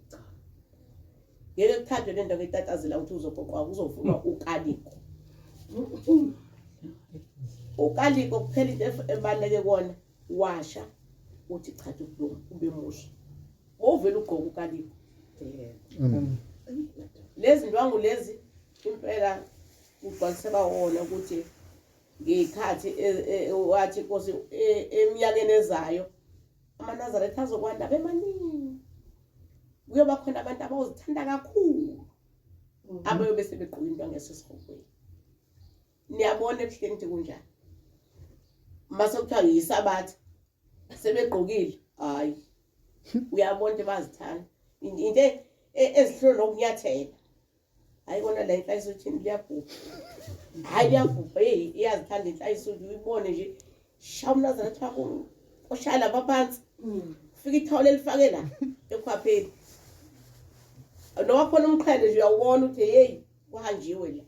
[SPEAKER 3] Ngeke kuthathwe le nto ngetatazela ukuthi uzogoqwa kuzofunwa ukaliko. Ukaliko kuphela into ebaluleke kona washa uthi cha ube muhle. Bowuvela ugqoka ukaliko. Lezi ndwangu lezi impela kugcwaliseka wona ukuthi ngekhathi wathi inkosi eminyakeni ezayo amaNazaretha azokwanda bemaningi. Kuyoba khona abantu abawuzithanda kakhulu abayobe sebegqoka into ngesesihogweni. Niyabona ebuhleni ukuthi kunjani. Mase kuthiwa yisabatha sebegqokile, hayi uyabona ukuthi bazithanda into ezihlula nokunyathela. Hayi kona la inhlayisuthini liyabhubha. Hayi liyabhubha, hey iyazithanda inhlayisuthi uyibone nje. Shaya umNazaretha wakho oshaya lapha phansi. Fika ithawula elifake la ekhwapheni. Noma khona umqhele nje uyawubona ukuthi hey kuhanjiwe la.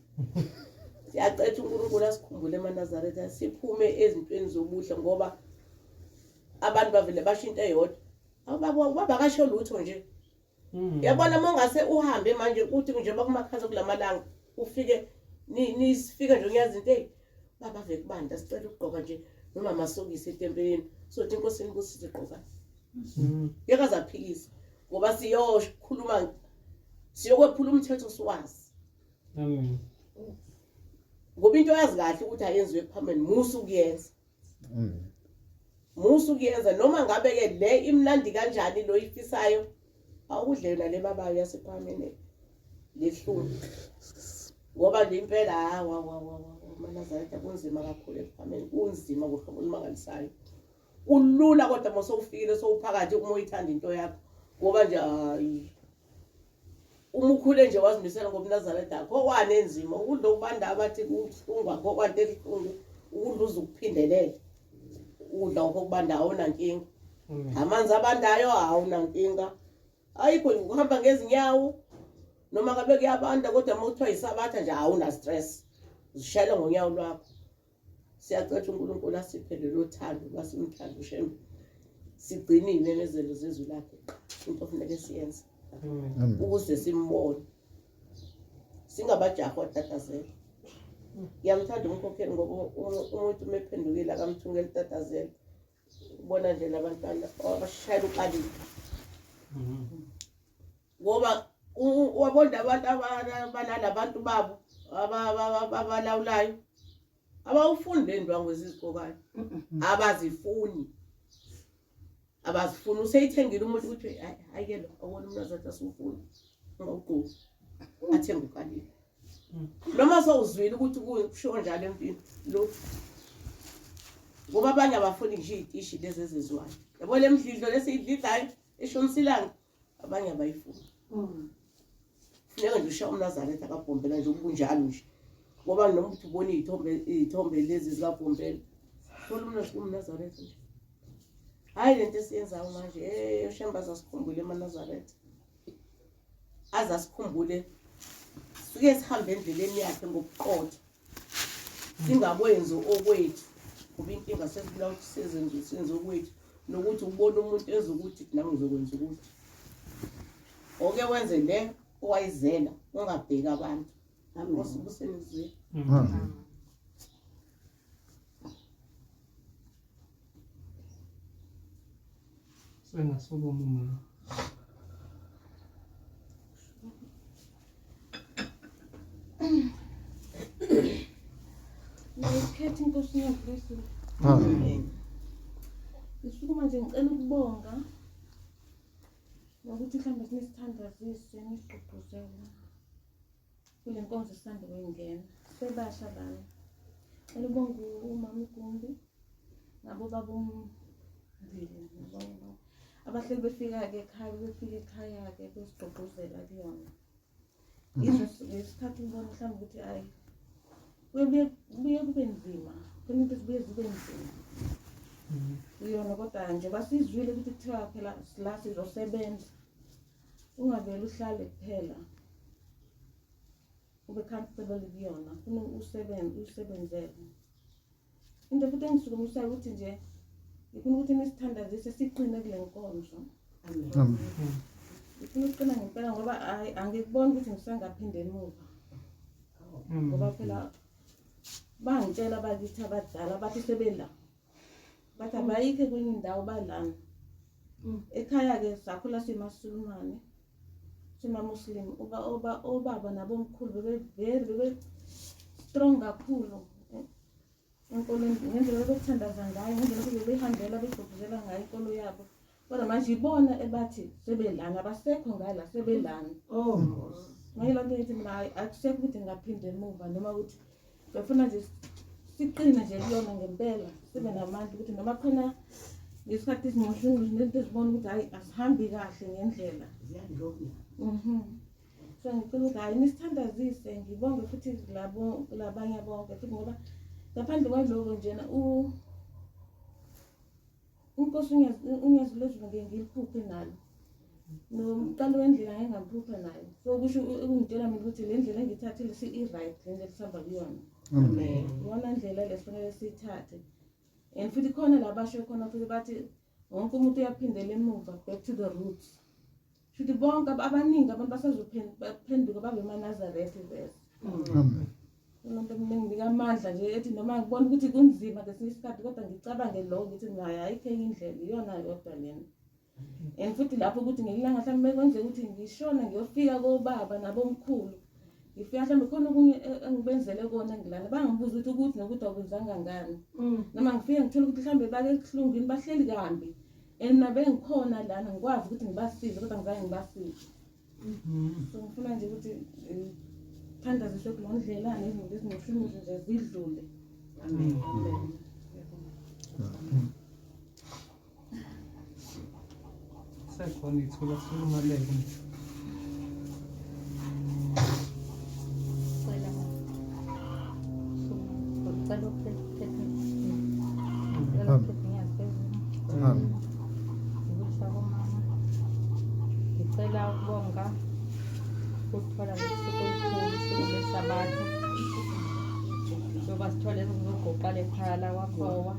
[SPEAKER 3] Siyacela uNkulunkulu asikhumbule emaNazaretha siphume ezintweni zobuhle ngoba abantu bavele basho into eyodwa. Awubaba ubaba akasho lutho nje. Yabona uma ungase uhambe manje uthi njengoba kumakhaza kulamalanga ufike nisifike nje uyazi into eyi baba ave kubanda sicela ukugqoka nje noma amasokisi etempeleni sothi inkosi inibusise gqoka. Ngeke azaphikisa ngoba siyokhuluma siyokwephula umthetho siwazi.
[SPEAKER 2] Amen.
[SPEAKER 3] Ngoba into oyazi kahle ukuthi ayenziwe ekuphambeni musa ukuyenza.
[SPEAKER 4] Amen.
[SPEAKER 3] Musa ukuyenza noma ngabe ke le imnandi kanjani lo ifisayo awudle yona le babayo yasephameni lehlungu. Ngoba nje impela hawa wa wa wa maNazaretha kunzima kakhulu ekuphameni kunzima ngohlobo olumangalisayo. Kulula kodwa uma sewufikile sewuphakathi uma uyithanda into yakho ngoba nje hayi uma ukhule nje wazimisela ngobuNazaretha akho kwani enzima ukudla okubanda abathi kubuhlungu akho kwanto ebuhlungu ukudla uze ukuphindelele ukudla okubanda awunankinga amanzi abandayo awunankinga ayikho nje ukuhamba ngezinyawo noma ngabe kuyabanda kodwa uma kuthiwa yisabatha nje awuna stress uzishayela ngonyawo lwakho. Siyacela uNkulunkulu asiphe lelo thando basimthanda uShembe sigcine iy'memezelo zezwi lakhe into ofuneke siyenze ukuze simbone singabajahi otatazela. Ngiyamthanda umkhokheli ngoba umuntu uma ephendukile akamthungeli itatazela ubona nje labantwana abashayela ukalile ngoba wabona abantu abanalabantu babo abalawulayo abawufuni le ndwangu ezizigqokayo abazifuni abazifuni useyithengile umuntu ukuthi hayi ke lo awona umnazathi asiwufuni ungawugqoki athenge ukalile noma sowuzwile ukuthi kushiwo njalo empini lo ngoba abanye abafuni ngisho iy'tishi lezi ezenziwayo yabo le mdlidlo lesiyidlidlayo eshonisa ilanga abanye abayifuni funeka nje ushaye umnazaretha akabhombela nje ubunjalo nje ngoba noma uthi ubona iy'thombe iy'thombe lezi zikabhombela thola umnazaretha nje hhayi le nto esiyenzayo manje um ushembe azasikhumbule emanazaretha azasikhumbule sike sihambe endleleni yakhe ngobuqotho singakwenzi okwethu ngoba inkinga sesibula ukuthi sezenze senze okwethu nokuthi ubona umuntu ezokuthi nami ngizokwenza ukuthi oke wenze le owayizela ungabheki abantu. Nkosi busenizwile.
[SPEAKER 4] Amen.
[SPEAKER 2] Sengasukuma umama.
[SPEAKER 5] Ngiyikhetha inkosi yaKristu.
[SPEAKER 4] Amen.
[SPEAKER 5] Ngisukuma nje ngicela ukubonga nokuthi mhlawumbe sinisithandazise nisigqugquzele kule nkonzo esisanda kuyingena. Sebasha lana. Cela ubonga umama uGumbi nabo baba uMbili nabonke bonke abahleli befika-ke ekhaya befika ekhaya-ke besigqugquzela kuyona. Yizo ngesikhathi ngibona mhlawumbe ukuthi hhayi kuye kubuye kube nzima khona into zibuye zibe nzima kuyona kodwa nje basizwile ukuthi kuthiwa phela la sizosebenza ungavele uhlale kuphela ube comfortable kuyona funa usebenze usebenzele into futhi engisukumisayo ukuthi nje ngifuna ukuthi nisithandazise siqine kule nkonzo.
[SPEAKER 4] Amen.
[SPEAKER 5] Ngifuna ukuqina ngempela ngoba hayi angikuboni ukuthi ngisengaphinde emuva ngoba phela bangitshela bakithi abadala bathi sebela bathi abayikho kwenye indawo balana ekhaya-ke sakhula simasulumane simamuslim obaba nabomkhulu bebevele bebe strong kakhulu enkolweni ngendlela bebethandaza ngayo ngendlela bebehambela begqugquzela ngayo inkolo yabo kodwa manje ibona ebathi sebelana abasekho ngala sebelana.
[SPEAKER 1] Oh.
[SPEAKER 5] Manje loo nto ngithi mina hayi akusekho ukuthi ngingaphinde emuva noma ukuthi befuna nje siqine nje kuyona ngempela sibe namandla ukuthi noma khona ngesikhathi izinxushunxushu nezinto ezibona ukuthi hhayi asihambi kahle ngendlela.
[SPEAKER 1] Ziyadlula.
[SPEAKER 5] So ngicela ukuthi hhayi nisithandazise ngibonge futhi labo labanye bonke futhi ngoba ngaphandle kwaloko njena inkosi unyazi lwezulu ngeke ngiliphuphe nalo. Nomqalo wendlela ngeke ngamphupha naye. So kusho ukungitshela mina ukuthi le ndlela engiyithathile i-right, le ndlela esihamba kuyona.
[SPEAKER 4] Amen.
[SPEAKER 5] Iyona ndlela le sifanele siyithathe. And futhi khona la basho khona futhi bathi wonke umuntu uyaphindela emuva, back to the roots. Futhi bonke abaningi abantu basazophenduka babe amaNazaretha vese.
[SPEAKER 4] Amen.
[SPEAKER 5] Into enginika amandla nje ethi noma ngibona ukuthi kunzima ngesinye isikhathi, kodwa ngicabange lokho ngithi nayo ayikho enye indlela, iyona yodwa lena. And futhi lapho ukuthi ngelanga mhlawumbe kwenzeka ukuthi ngishona ngiyofika kobaba nabomkhulu, ngifika mhlawumbe khona okunye engibenzele kona ngilana, bangibuza ukuthi ukuthi nokuthi akwenzanga ngani, noma ngifike ngithole ukuthi mhlawumbe bake ebuhlungwini bahleli kambi, and mina bengikhona lana ngikwazi ukuthi ngibasize, kodwa ngizange ngibasize. So ngifuna nje ukuthi thandaziswe kuloo ndlela nezinto ezingoshumuzo nje zidlule. Amen.
[SPEAKER 2] Sekhona ithuba sulumaleke.
[SPEAKER 6] Cela ukuphetha inyazi phezulu.
[SPEAKER 4] Amen.
[SPEAKER 6] Ngibulisa komama. Ngicela ukubonga ukuthola lolu suku olukhulu, usuku lweSabatha. Njengoba sithole sizogoqa lekhaya lakwaKhowa.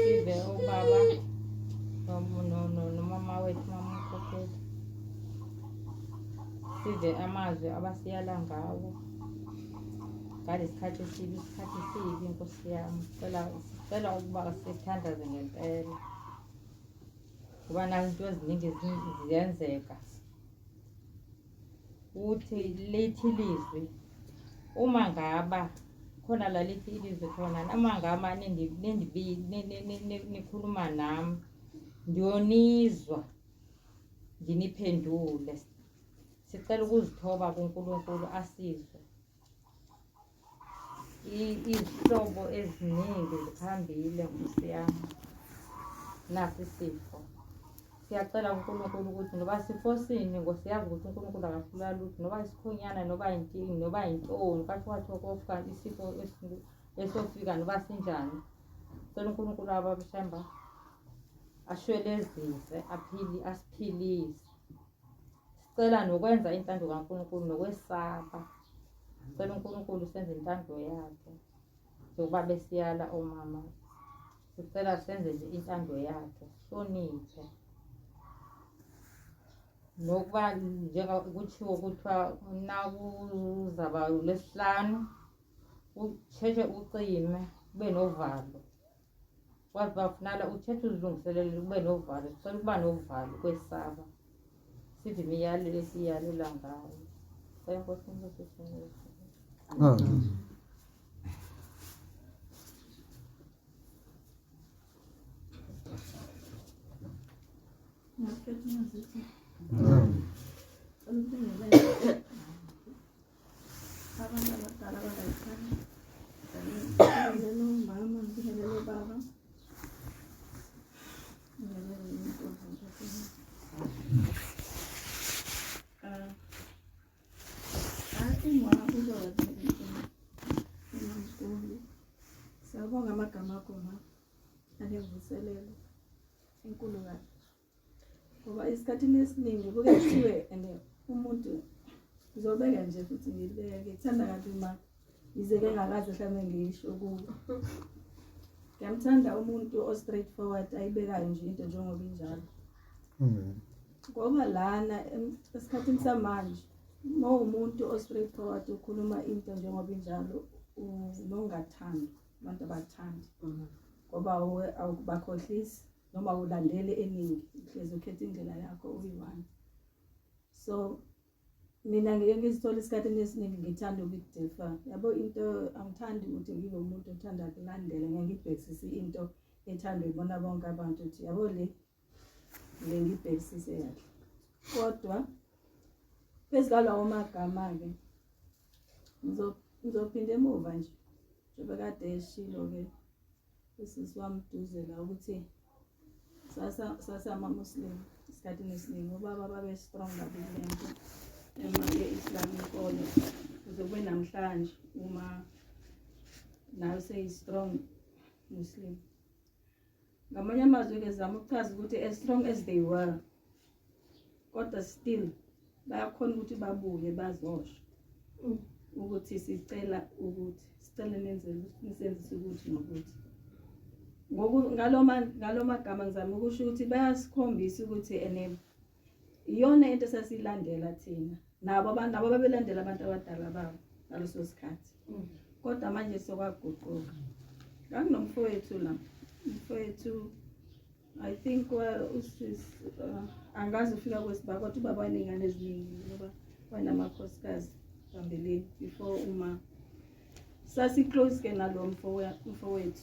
[SPEAKER 6] Sive ubaba nomama wethu, mama uMkhokheli. Sive amazwi abasiyala ngawo ngalesikhathi esibi, isikhathi esibi, Nkosi yami. Sicela ukuba sithandaze ngempela, ngoba nazo izinto eziningi ziyenzeka. Uthi lithi ilizwi uma ngaba khona la lithi ilizwi khona, uma ngaba nikhuluma nami ngiyonizwa nginiphendule. Sicela ukuzithoba kuNkulunkulu asizwe. Izihlobo eziningi ziphambile, Nkosi yami, nasi isifo. Siyacela kuNkulunkulu ukuthi noba sifo sini, ngosiyazi ukuthi uNkulunkulu akahlula lutho, noba isikhonyana, noba yintini, noba yintoni, kwathiwa kwathiwa kofika isifo esofika noba sinjani. Cela uNkulunkulu ababishamba ashwelezise, aphili, asiphilise. Sicela nokwenza intando kaNkulunkulu nokwesaba. Sicela uNkulunkulu senze intando yakhe, njengoba besiyala omama. Sicela senze nje intando yakhe, sihloniphe. Nokuba njengokutshiwo kuthiwa nakuzaba uLwesihlanu usheshe ucime, ube novalo. Kwazi bafunala usheshe uzilungiselele ube novalo. Sicela ukuba novalo ukwesaba. Sive imiyalelo esiyalela ngayo. Cela Nkosi uNkulunkulu.
[SPEAKER 4] Amen. Amen.
[SPEAKER 7] Abantu abadala balayikhaya, ngibingelele umama, ngibingelele ubaba, ngibingelele intombi ntombazane. I think Mamgumbi, siyabonga amagama akho ma anemvuselelo enkulu kabi, ngoba esikhathini esiningi kuke kuthiwe and umuntu ngizobeka nje futhi ngilibeke, ngikuthanda kabi ma, yize-ke ngakaze mhlawumbe ngisho kuwe. Ngiyamthanda umuntu o-straight forward, ayibekayo nje into njengoba injalo.
[SPEAKER 4] Amen.
[SPEAKER 7] Ngoba lana esikhathini samanje uma uwumuntu o-straight forward ukhuluma into njengoba injalo, nongathandi abantu abakuthandi, ngoba awubakhohlisi noma ulandele eningi, uhlezi ukhetha indlela yakho uyi-one. So mina ngike ngizithole esikhathini esiningi ngithanda ukuyi-differ, yabo, into angithandi ukuthi ngibe umuntu othanda kulandela, ngeke ngibhekisise into ethandwa ibona bonke abantu ukuthi yabo le, ngike ngibhekisise kahle. Kodwa phezu kwalawo magama-ke ngizophinda emuva nje, njengoba kade eshilo-ke usisi wami duze la ukuthi sasama-Muslim esikhathini esiningi, obaba babe-strong kabi kule nto ye-Islam, inkolo, kuze kube namhlanje uma nayo seyi-strong Muslim. Ngamanye amazwi-ke zama ukuchaza ukuthi as strong as they were. Kodwa still bayakhona ukuthi babuye bazosho ukuthi sicela ukuthi sicela nenze nisenzise ukuthi nokuthi. Ngoku ngalo magama ngizama ukusho ukuthi bayasikhombisa ukuthi ene iyona into esasiyilandela thina, nabo abantu nabo babelandela abantu abadala babo ngaleso sikhathi. Kodwa manje sekwaguquka. Nganginomfowethu la, umfowethu I think usis angazi ufika kwesiba, kodwa ubaba waney'ngane eziningi ngoba wanamakhosikazi phambilini before uma. Sasi-close ke nalo mfowethu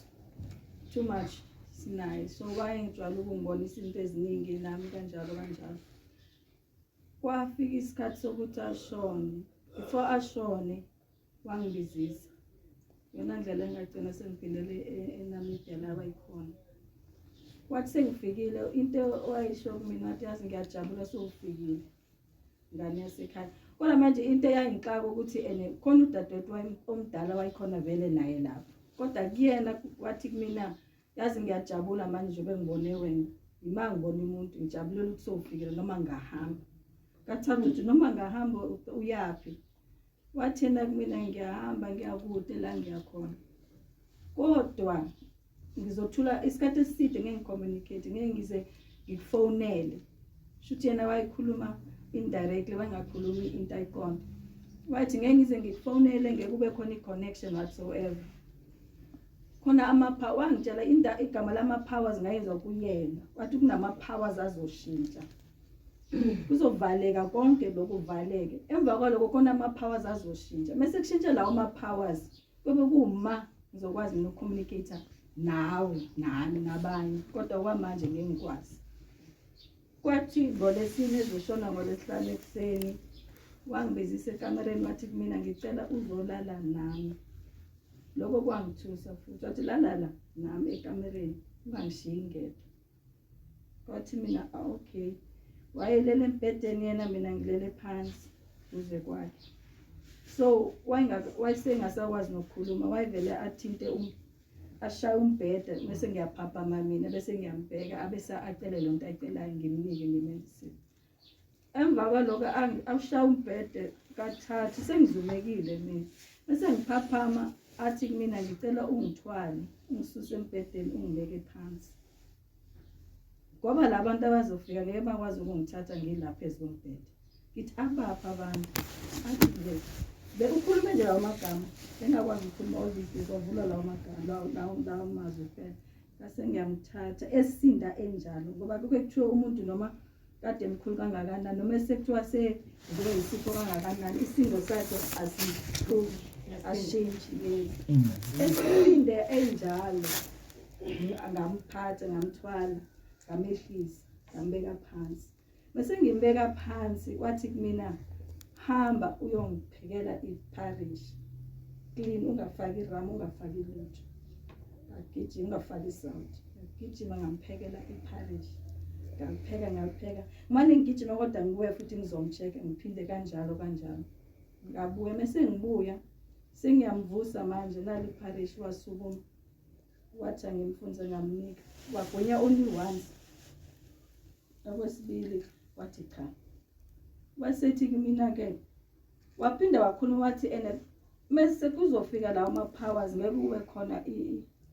[SPEAKER 7] too much sinaye, so wayengijwayele ukungibonisa into eziningi nami kanjalo kanjalo. Kwafika isikhathi sokuthi ashone. Before ashone wangibizisa, yona ndlela engagcina sengiphindele eNamibia la wayikhona. Kwathi sengifikile, into owayisho kumina wathi, yazi ngiyajabula sewufikile ngane yasekhaya. Kodwa manje into eyayingixaka ukuthi ene khona udadewethu omdala wayikhona vele naye lapho, kodwa kuyena wathi kumina, yazi ngiyajabula manje njengoba ngibone wena, yima ngibona umuntu ngijabulela ukuthi sewufikile noma ngahamba kathathu, ukuthi noma ngahamba uyaphi. Wathi yena kumina, ngiyahamba ngiyakude la ngiyakhona, kodwa ngizothula isikhathi eside ngeke ngicommunicate, ngeke ngize ngikufonele. Shuthi yena wayekhuluma indirectly, wayengakhulumi into ayiqonde. Wathi ngeke ngize ngikufonele, ngeke kube khona i-connection whatsoever. Khona ama wangitshela igama lama-powers ngayezwa kuyena, wathi kunama-powers azoshintsha, kuzovaleka konke lokhu valeke. Emva kwaloko khona ama-powers azoshintsha, mese kushintsha lawo ma-powers kube kuma ngizokwazi mina ukucommunicate nawe nami nabanye, kodwa kwamanje ngeke ngikwazi. Kwathi ngolesine ezoshona, ngolesihlanu ekuseni wangibizisa ekamereni, wathi kumina, ngicela uzolala nami. Lokho kwangithusa futhi. Wathi lala la nami ekamereni, ungangishiyi ngedwa. Kwathi mina, ah, okay. Wayelele embhedeni yena, mina ngilele phansi duze kwakhe. So wayesengasakwazi nokukhuluma, wayevele athinte ashaye umbhede, bese ngiyaphaphama mina, bese ngiyambheka, abese acele lo nto ayicelayo, ngimnike, ngimenzisile. Emva kwaloko awushaya umbhede kathathu, sengizumekile mina, bese ngiphaphama, athi kumina, ngicela ungithwale ungisuse embhedeni ungibeke phansi, ngoba la bantu abazofika ngeke bakwazi ukungithatha ngilapha phezu kombhede. Ngithi, abaphi abantu? Athi nje ukhulume nje lawo magama, bengakwazi ukukhuluma, obviously kwavula lawo magama, lawo mazwi kuphela. Ngase ngiyamthatha esinda enjalo, ngoba kuke kuthiwe umuntu noma kade emkhulu kangakanani, noma esekuthiwa sedliwe yisifo kangakanani, isindo sakhe asihluki, asishintshi. Esinde enjalo, ngamphatha, ngamthwala, ngamehlisa, ngambeka phansi. Bese ngimbeka phansi, wathi kumina, hamba uyongiphekela iporridge clean, ungafaki iram, ungafaki lutho. Ngagijima, ungafaki isalt. Ngagijima ngamphekela iporridge, ngalipheka, ngalipheka, mane ngigijima kodwa ngibuya futhi ngizomcheck-a, ngiphinde kanjalo kanjalo. Ngabuya, mese ngibuya sengiyamvusa manje, nali iporridge. Wasukuma, wathi angimfunze, ngamnika, wagwinya only once. Okwesibili wathi cha. Wasethi kumina-ke, waphinda wakhuluma, wathi ene mese kuzofika lawo ma-powers ngeke kube khona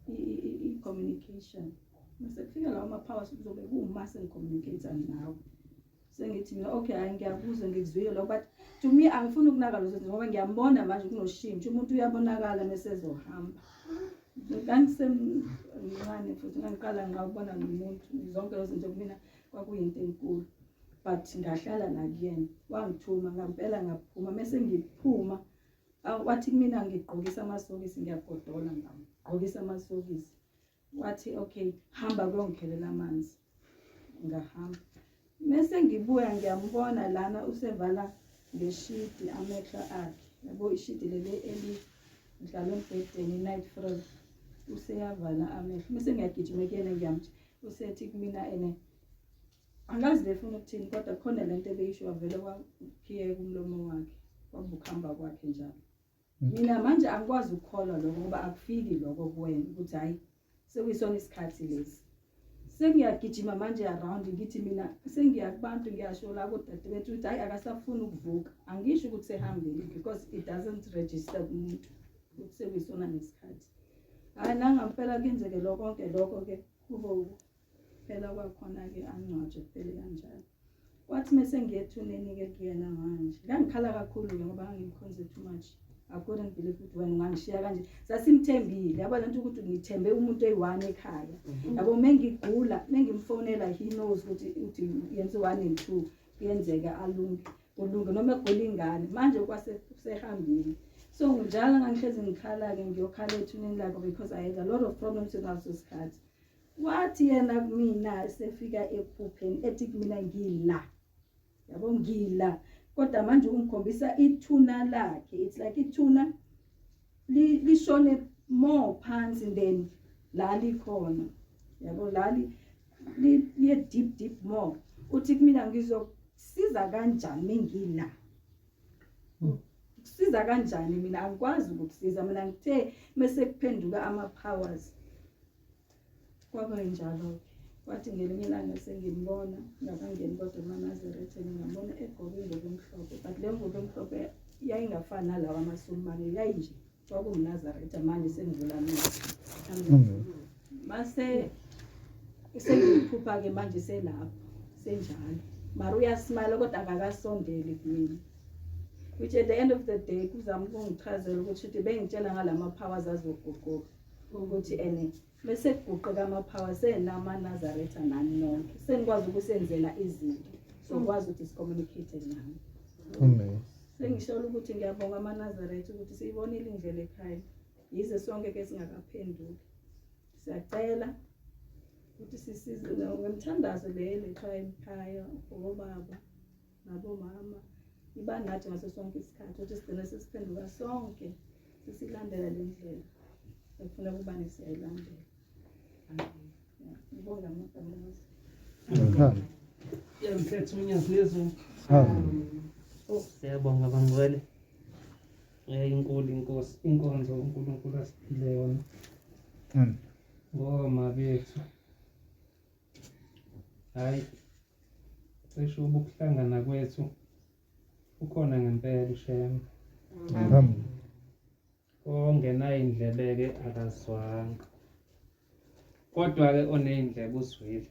[SPEAKER 7] i-communication. Mase kufika lawo ma-powers kuzobe kuwuma sengicommunicate nawe. Sengithi mina, okay, hayi, ngiyakuzwa, ngikuzwile lokho, but to me angifuni ukunaka lezo zinto ngoba ngiyambona manje kunoshintsho, umuntu uyabonakala mese ezohamba. Ngangisemncane futhi ngangiqala ngawubona nomuntu, zonke lezo zinto kumina kwakuyinto enkulu, but ngahlala nakuyena. Wangithuma ngampela, ngaphuma, mese ngiphuma wathi kumina ngigqokisa amasokisi, ngiyagodola, ngamgqokisa amasokisi. Wathi, okay, hamba kuyongikhelela amanzi. Ngahamba, mese ngibuya ngiyambona lana usevala ngeshidi amehlo akhe, yabo, ishidi leli elidlala embhedeni, i-night frame, useyavala amehlo. Mese ngiyagijima kuyena, ngiyamthi, usethi kumina ene angazi befuna ukuthini, kodwa khona lento ebeyisho, wavele wakhiyeka umlomo wakhe, kwabukuhamba kwakhe njalo. Mina manje angikwazi ukukholwa lokho ngoba akufiki lokho kuwena ukuthi hayi, sekuyisona isikhathi lesi. Sengiyagijima manje around ngithi mina sengiya kubantu ngiyasho la kodadewethu ukuthi hayi akasafuni ukuvuka. Angisho ukuthi sehambile because it doesn't register kumuntu ukuthi sekuyisona nesikhathi. Hhayi nangampela kuyenzeke lokho konke lokho-ke kube ukuphela kwakhona-ke angcwatshwe kuphele kanjalo. Kwathi mese ngiye ethuneni-ke kuyena manje ngangikhala kakhulu-ke ngoba ngangimkhonze too much. I couldn't believe ukuthi wena ungangishiya kanje. Sasimthembile yabo lento ukuthi ngithembe umuntu oyi-one ekhaya. Yabo mengigula mengimfonela he knows ukuthi uthi yenze 1 and 2 kuyenzeka alunge kulunge noma egula ingane manje kwase sehambile. So njalo ngangihlezi ngikhala-ke ngiyokhala ethuneni lakho because I had a lot of problems ngaso sikhathi. Wathi yena kumina sefika ephupheni ethi kumina ngila. Yabo ngila kodwa manje ungikhombisa ithuna lakhe it's like ithuna lishone more phansi than la likhona yabo lali liye deep deep more uthi kumina ngizokusiza kanjani mengila kusiza kanjani mina angikwazi ukukusiza mina ngithe mase kuphenduka ama powers Kwaba njalo-ke. Kwathi ngelinye ilanga sengimbona, ngakangeni kodwa emaNazaretha ngambona egqoke ingubo emhlophe, but leyo ngubo emhlophe yayingafani nalawa amaSulumane, yayinje kwakuwumNazaretha manje sengivula amehlo. Mase sengiphupha-ke manje selapho senjalo, mara uyasmayila kodwa akakasondeli kumina. Which at the end of the day kuzama ukungichazela ukuthi shuthi bengitshela ngalama powers azoguquka ukuthi ene bese kuguqeka ama-power senamanazaretha nani nonke senikwazi ukusenzela izinto sokwazi ukuthi sicommunicate nani.
[SPEAKER 4] Amen.
[SPEAKER 7] Sengisholo ukuthi ngiyabonga amanazaretha ukuthi siyibonile indlela ekhaya yize sonke ke singakaphenduki. Siyacela ukuthi sisize ngemthandazo le elethwa ekhaya obaba nabomama iba nathi ngaso sonke isikhathi ukuthi sigcine sesiphenduka sonke sesilandela le ndlela ekufuna ukuba nesiyayilandela. Ngibonga amagama
[SPEAKER 4] Amen.
[SPEAKER 2] Yamthetho unyazi lezulu.
[SPEAKER 4] Amen.
[SPEAKER 2] Oh, siyabonga bangcwele. Inkulu inkosi, inkonzo uNkulunkulu asiphile yona.
[SPEAKER 4] Amen.
[SPEAKER 2] Ngoma bethu. Hayi cishe ukuhlangana kwethu ukhona ngempela uShembe.
[SPEAKER 4] Amen.
[SPEAKER 2] Ongenayo indlebe-ke akazwanga, kodwa-ke oney'ndlebe uzwile.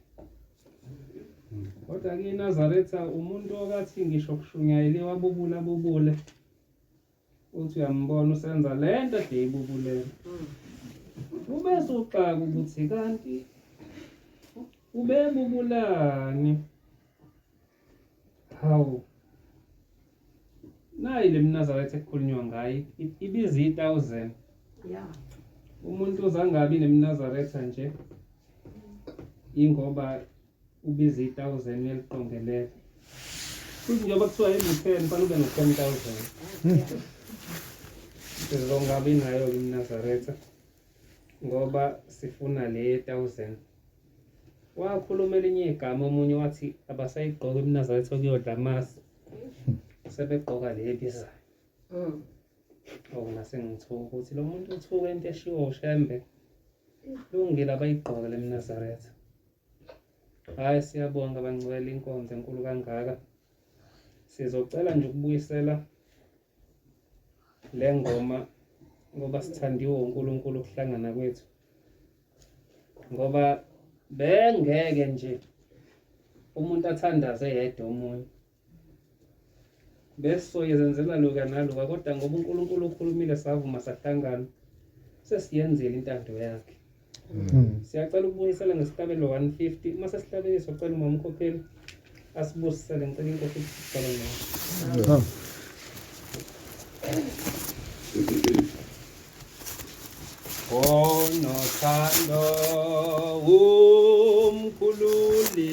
[SPEAKER 2] Kodwa-ke iNazaretha umuntu okathi ngisho kushunyayeliwe abubule abubule, uthi uyambona usenza le nto ade ibubulela. Ube suxaka ukuthi kanti ubebubulani. Hawu, nayi le mNazaretha ekukhulunywa ngayo ibiza i-1000.
[SPEAKER 1] Yeah.
[SPEAKER 2] Umuntu uzangabi nemNazaretha nje ingoba ubiza i-1000 uyaliqongelela. Futhi njengoba kuthiwa ibu-10 kufanele ube no-10,000. Sizongabi nayo-ke iMnazaretha ngoba sifuna le ye-1000. Wakhuluma elinye igama omunye wathi abasayigqoka iMnazaretha okuyodla amasi. Sebegqoka le ebizayo. Oh ngase ngithuka ukuthi lo muntu uthuka into eshiwo uShembe. Lungile abayigqoke le mNazaretha. Hhayi siyabonga bangcwele inkonzo enkulu kangaka. Sizocela nje ukubuyisela le ngoma ngoba sithandiwe uNkulunkulu ukuhlangana kwethu. Ngoba bengeke nje umuntu athandaze yedwa omunye. Besoyezenzela luka naluka kodwa ngoba uNkulunkulu ukhulumile savuma sahlangana sesiyenzile intando yakhe. Siyacela ukubuyisela ngesihlabelo 150 uma sesihlabelile socela umama umkhokheli asibusisele ngicela inkosi ukuqala nayo. Onothando umkhululi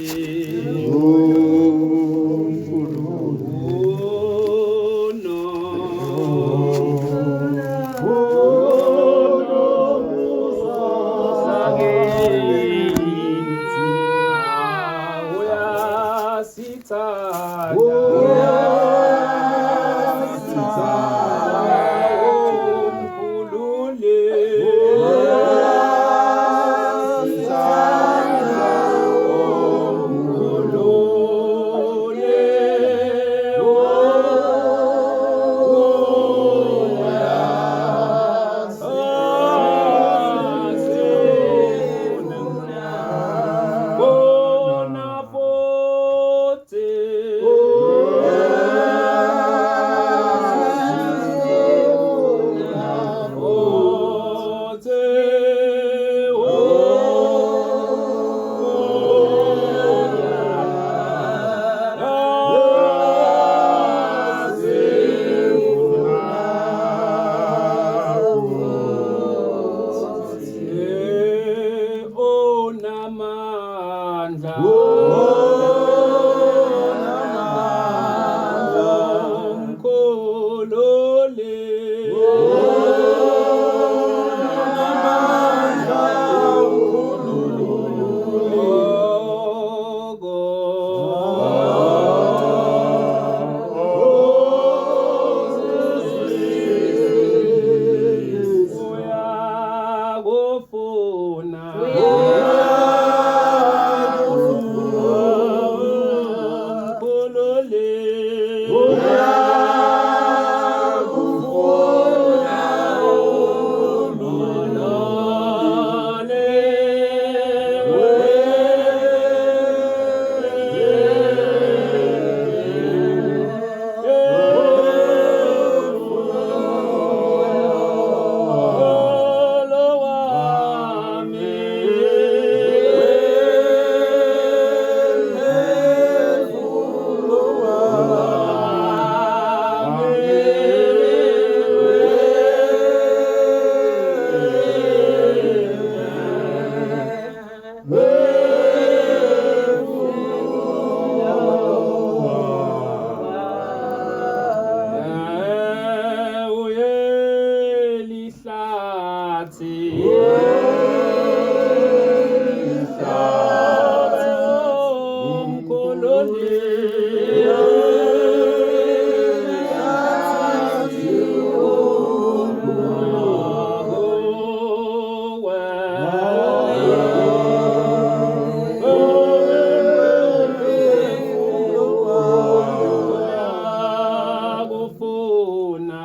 [SPEAKER 2] Uyakufuna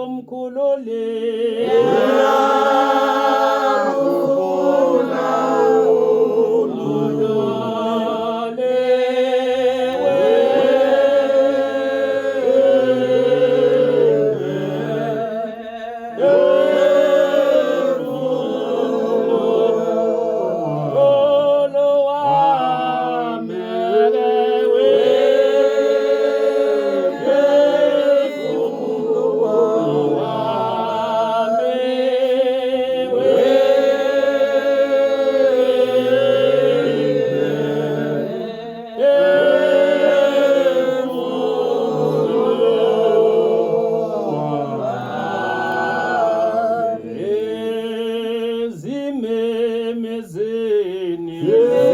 [SPEAKER 2] umkhululi Ezimemezeni.